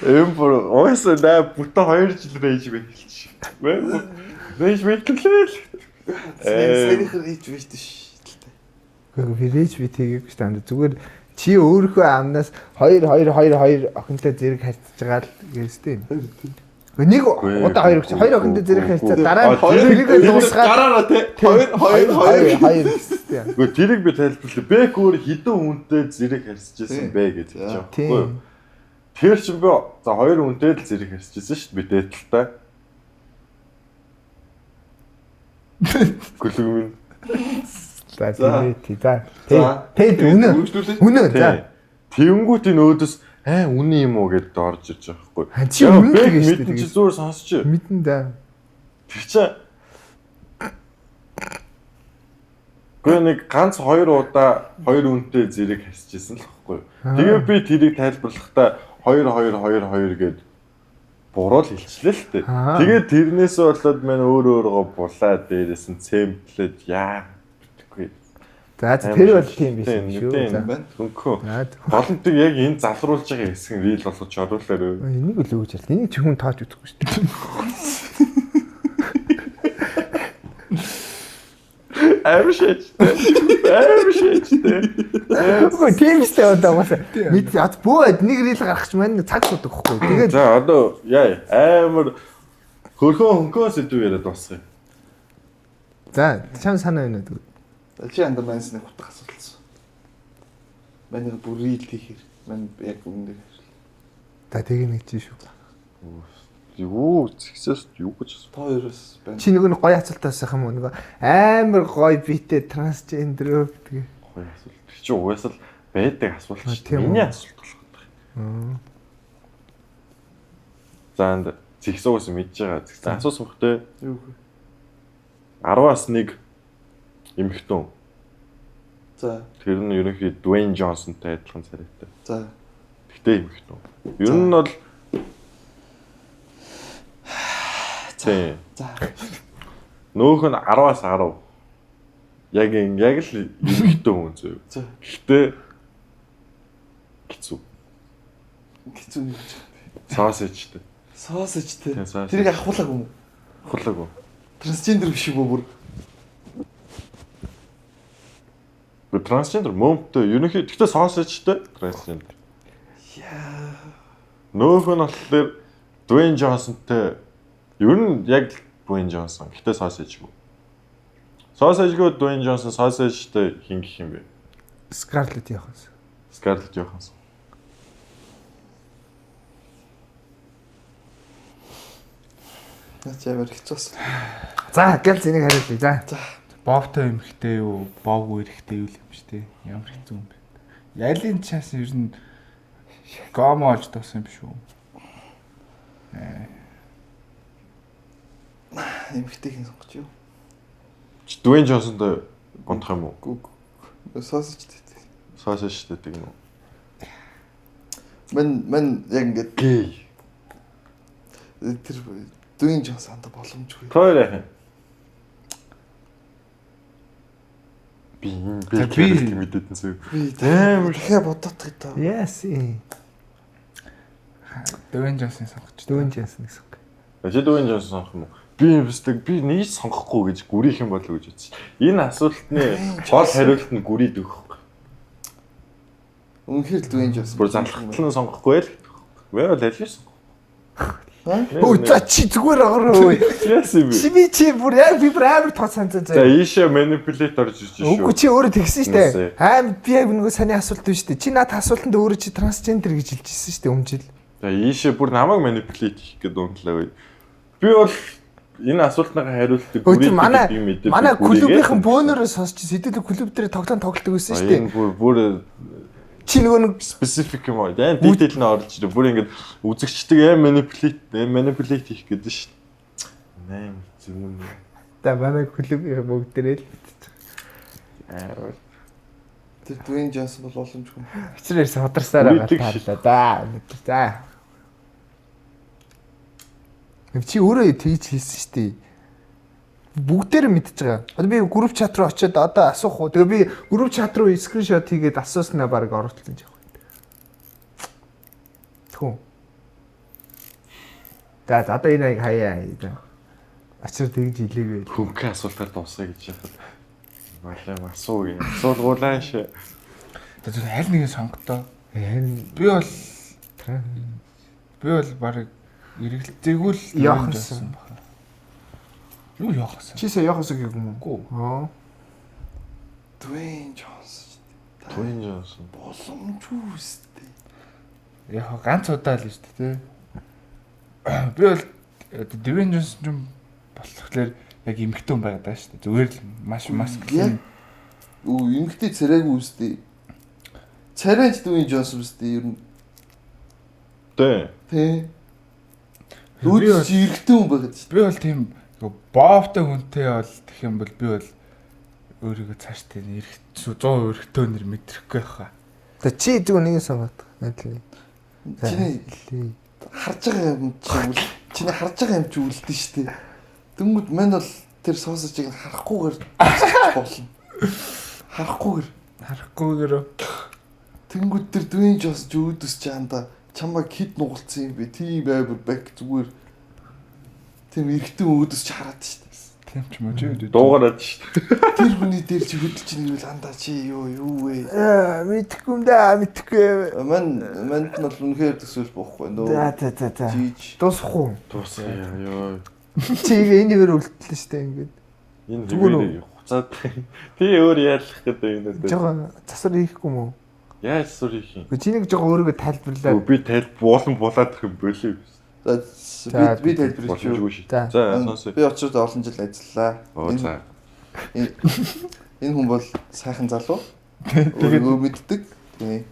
Эм бүр угаасаа наа бүтэн 2 жил rage bait хэлчих. Rage bait лээ. Саяных rage bait ш. Үгүй би rage bait хийгээгүй шүү дээ. Зүгээр чи өөрийнхөө амнаас 2 2 2 2 охинтой зэрэг харьцаж байгаа л гэжтэй. Нэг удаа хоёр өгч хоёр охинтой зэрэг харьцаа дараа нь тэрийг дуусгаад гараараа те 2 2 2 2 гэжтэй. Үгүй тэрийг би тайлбарлая. Бэк өөр хэдэн хүнтэй зэрэг харьцаж байсан бэ гэж хэлж байгаа байхгүй юу? Тэр чинь би за хоёр хүнтэй л зэрэг харьцаж байсан шүү дээ би дээдэлтэй. Гүлэг минь. За тий за. Тэ үнэ. Үнэ за. Тэнгүүт энэ өөдөөс үнэ юм уу гэдээ орж ирж байгаа байхгүй. Чи үнэ гэж шүү дээ. Чи зүгээр сонсч. Мэдэн да. Тэр чинь Гэхдээ нэг ганц хоёр удаа хоёр үнэтэй зэрэг харьцажсэн л байхгүй. Тэгээ би тэрийг тайлбарлахдаа 2 2 2 2 гэд буруу л хэлчлээ л дээ. Тэгээд тэрнээсээ болоод мань өөр өөргөө булаа дээрээс нь цемплээд яа битггүй. За тэр бол тийм биш юм шүү. За хөнгөө. Голомтыг яг энэ залруулж байгаа хэсэг нь рил болгож оруулаарай. Энийг л өгч ял. Энийг чи хүн тааж үзэхгүй шүү дээ. Амар шээжтэй. Амар шээжтэй. Үгүй тийм шүү дээ одоо угаасаа. Мэд бөө нэг рил гаргах ч маань цаг судаг хгүй. Тэгээд за одоо яа амар хөрхөн хөнгөө сэдв яриад дуусгая. За чам санаа юу нэ? Чи андаа манс нэг утга асуултсан. Манай бүр рил хийхээр мань яг үнээр. За тэгээ нэг чи шүү. Юу згсээс юу гэж асуу. Та хоёроос байна. Чи нөгөө нэг гоё асуулт асуух юм уу? Нөгөө амар гоё биетэй трансгендер гэдэг. Гоё асуулт. Тэр чи угаасаа л байдаг асуулт шүү. Миний асуулт болох гэдэг. За энд згс угаасаа мэдж байгаа. Згс асуусан бох те. Юу вэ? 10-аас 1 эмэгтэн. За. Тэр нь ерөнхий Dwayne Johnson-тай адилхан царайтай. За. Тэгтээ эмэгтэн. Ер нь бол за. За. Нөөх нь 10-аас 10. Яг яг л эмэгтэн хүн зөө. За. Гэхдээ хэцүү. Хэцүү юм чи. Sausage-тэй. Sausage-тэй. Тэрийг ахуулаагүй юм уу? Ахуулаагүй. Трансгендер биш үү бүр? Трансгендер мөмтэй ерөнхий гэхдээ sausage-тэй трансгендер. Яа. Нөөх нь болохоор Dwayne Johnson-тэй ер нь яг Dwayne Johnson гэхдээ sausage-гүй. Sausage-гүй Dwayne Johnson sausage-тэй хин гэх юм бэ? Scarlett Johansson. Scarlett Johansson. Наач амар хэцүү бас. За, гэл энийг хариулъя. За. За. Бовтой эмхтэй юу, бовгүй эрэхтэй юу юм биш үү? Ямар хэцүү юм бэ? Ялын чаас ер нь гомо олж тоосон юм биш үү? Эмхтэйг нь сонгоч юу? Чи Dwayne Johnson-той гонтох юм уу? Үгүй. Sausage-тэй. Sausage-тэй гэдэг юм уу? Мэн яг ингээд гей. Тэр Dwayne Johnson-тай боломжгүй. Тоор яах юм? Би би мэдээдэн зүг. Би амар дахиад бодоодох та. Yes. Dwayne Johnson сонгоч. Dwayne Johnson гэсэн. Чи Dwayne Johnson сонгох юм уу? Би юмсдаг би нэг сонгохгүй гэж гүрийх юм болов гэж бодчих. Энэ асуултны гол хариулт нь гүрийд өгөх. Үнэхээр л Dwayne Johnson. Бүр залхтал нь сонгохгүй л. Вэ бол аль нь сонгох. Өө за чи зүгээр агаараа өө. Яасан бэ? Чи би чи бүр яг би бүр амар тоо санацсан заяа. За ийшээ manipulate орж ирж шүү. Үгүй чи өөрөө тэгсэн шүү дээ. Аим би яг нөгөө саний асуулт биш үү? Чи наад асуултанд өөрөө чи трансгендер гэж хэлжсэн шүү дээ өмнө жил. За ийшээ бүр намайг manipulate хийх гээд унтлаа. Би бол энэ асуултныхаа хариултыг бүрийг юм мэдээ. Манай клубийнхэн бөөнөрөө сонсч сэдвэлэг клуб дээр тоглоом тоглодог байсан шүү дээ. Энэ бүр чи нөгөө нэг specific юм аа. Яг detail нь оруулж ирээ. Бүр ингээд үзэгчдэг manipulate хийх гэдэг шүү дээ. 8 зүмэн. За манай клубийн бүгдээрээ л битчих. Аа. Тэр Dwayne Johnson бол боломжгүй. Хичрээр сударсаар байгаа таарлаа. За өнөөдөр за. Чи өөрөө тэгж хэлсэн шүү дээ. Бүгдээр мэдж байгаа. Одоо би group chat руу очиод одоо асуух уу? Тэгээ би group chat руу screenshot хийгээд асууснаа баг оруулсан ч явах. Мэдхүү. За одоо энэ аяг хаяа. Ачаар тэгж илээгүй. Хөнгөн асуултаар дуусгая гэж яхад. Малаа асуу гэ. Асуулгуулаа шээ. Тэр аль нэг нь сонготой. Харин Би бол баг эргэлзээгүй л Йохансон. баха. Юу Йохансон? Чи сая Йохансон гэв юм уу? Үгүй. Аа. Dwayne Johnson. Dwayne Johnson. Боломжгүй үстэй. Яг ганц удаа л шүү дээ, тэ. Би бол Dwayne Johnson ч юм болохоор яг эмэгтэй хүн байгаад байгаа шүү дээ. Зүгээр л маш маскл. Яг Үу эмэгтэй царайгүй үстэй. Царайч Dwayne Johnson үстэй ер нь. Тэ. Тэ. Би бол Өөд чи эрэгтэй хүн байгаад шүү. би бол тийм боовтой хүнтэй бол гэх юм бол би бол өөрийгөө цааш тийм эрэг 100% эрэгтэй нэр мэдрэхгүй байхаа. За чи зүгээр нэг сонгоод. Найдлаа. Чиний харж байгаа юм чи үл чиний харж байгаа юм чи үлдэн штэ. Тэнгүүд мань бол тэр сосажийг харахгүйгээр болно. Харахгүйгээр. Харахгүйгээр Тэнгүүд тэр Dwayne Johnson ч өөдөөс чи анда чамайг хит нугалцсан юм бэ? Тийм байвар бак зүгээр. Тийм эрэгтэй өөдөөс чи хараад штэ. тийм ч юм уу чи Дуугараад шүү дээ. Тэр хүний дээр чи хөдөлж ийн гэвэл андаа чи юу юу вэ? Мэдхгүй юм да, мэдхгүй. Мань манд нь бол үнэхээр төсөөл боохгүй нөө. За за за за. Жиж. Дуусах уу? Дуусгая ёо. Чи энэ хэвээр үлдэлээ штэ ингээд. Энэ Зүгээр үү? хэвээр хуцаад. Тий өөр яалах гэдэг юм дээ. Жогон засвар хийхгүй юм уу? Яаж сур хийх юм? Гэхдээ чи нэг жогон өөрийгөө тайлбарлаад Би тайл буулан булаад их юм болов. За би тайлбарлаж Боломжгүй шээ. За. За сонсоо. Би очиод олон жил ажиллалаа. Оо за. Энэ хүн бол сайхан залуу. Өөрийгөө мэддэг. Тийм.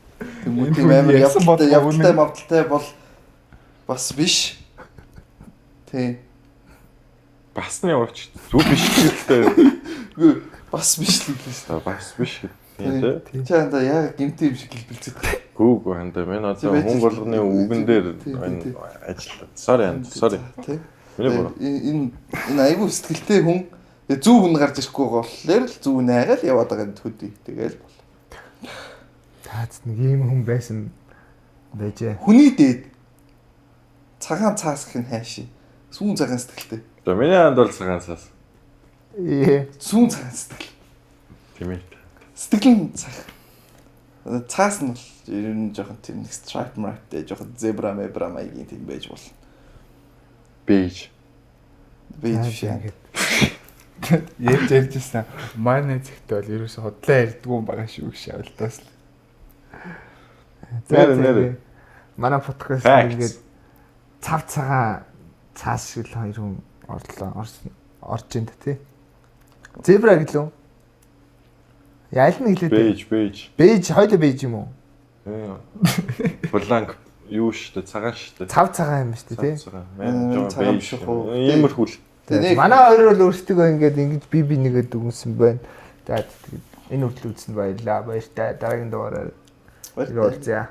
Тэнгүүд Энэ тийм хүн амар ярьсан явдалтай, бодлого явдалтай, үнэн. мавдалтай бол бас биш. Тийм. Бас нь яваач. Зүг биш гэдэг. Үгүй бас биш л гэлээ шүү. За бас биш гэдэг. Тийм тий. Чи анда яг гэмтэй юм шиг гэлбэлцээд. Гүү гүү хандаа. Мен одоо Чи хүн болгоны үгэн дээр Тий, тий, энэ тий. ажиллаа. Sorry and sorry. Тийм. Миний буруу. Энэ энэ айгүй сэтгэлтэй хүн зөв хүн гарч ирэхгүй болохоор л зөв найгаал яваад байгаа юм төдий. Тэгэл бол. таац нэг ийм хүн байсан байжээ. Хүний дээд цагаан цаас гэх нь хайши. Сүүн цагаан сэтгэлтэй. За миний ханд бол цагаан сас. Ээ. Сүүн цагаан сэтгэл. Тийм ээ. Сэтгэл нь цах. Цаас нь бол ер нь жоохон тийм нэг stripe mapтэй жоохон зебра мебра маягийн тийм байж болно. Бейж. Бэж биш яа. Ингээд. Ярьж ярьжсэн. Манай зэгтээ бол ерөөсө худлаа ярьдгүй юм байгаа шүү гэж авалтаас л. За, Нэр, за, нэр. Манай подкаст Facts. ингээд цав цагаан цаас шиг л хоёр хүн орлоо. Орсон орж ин тэ. Зебра гэлөө. Яа аль нь гэлээ? Бейж, бейж. Бейж хоёул бейж юм уу? Бланк юу шүү дээ, цагаан шүү дээ. Цав цагаан юм шүү дээ тий. Цагаан. Мм, цагаан биш уу? Иймэрхүү л. Тэг нэг Манай хоёр бол өөрсдөө ингээд ингэж би би нэгэд дүгнсэн байна. За тэгээд энэ хүртэл үзсэнд баярлалаа. Баяртай. Дараагийн дугаараар баяртай. уулзъя.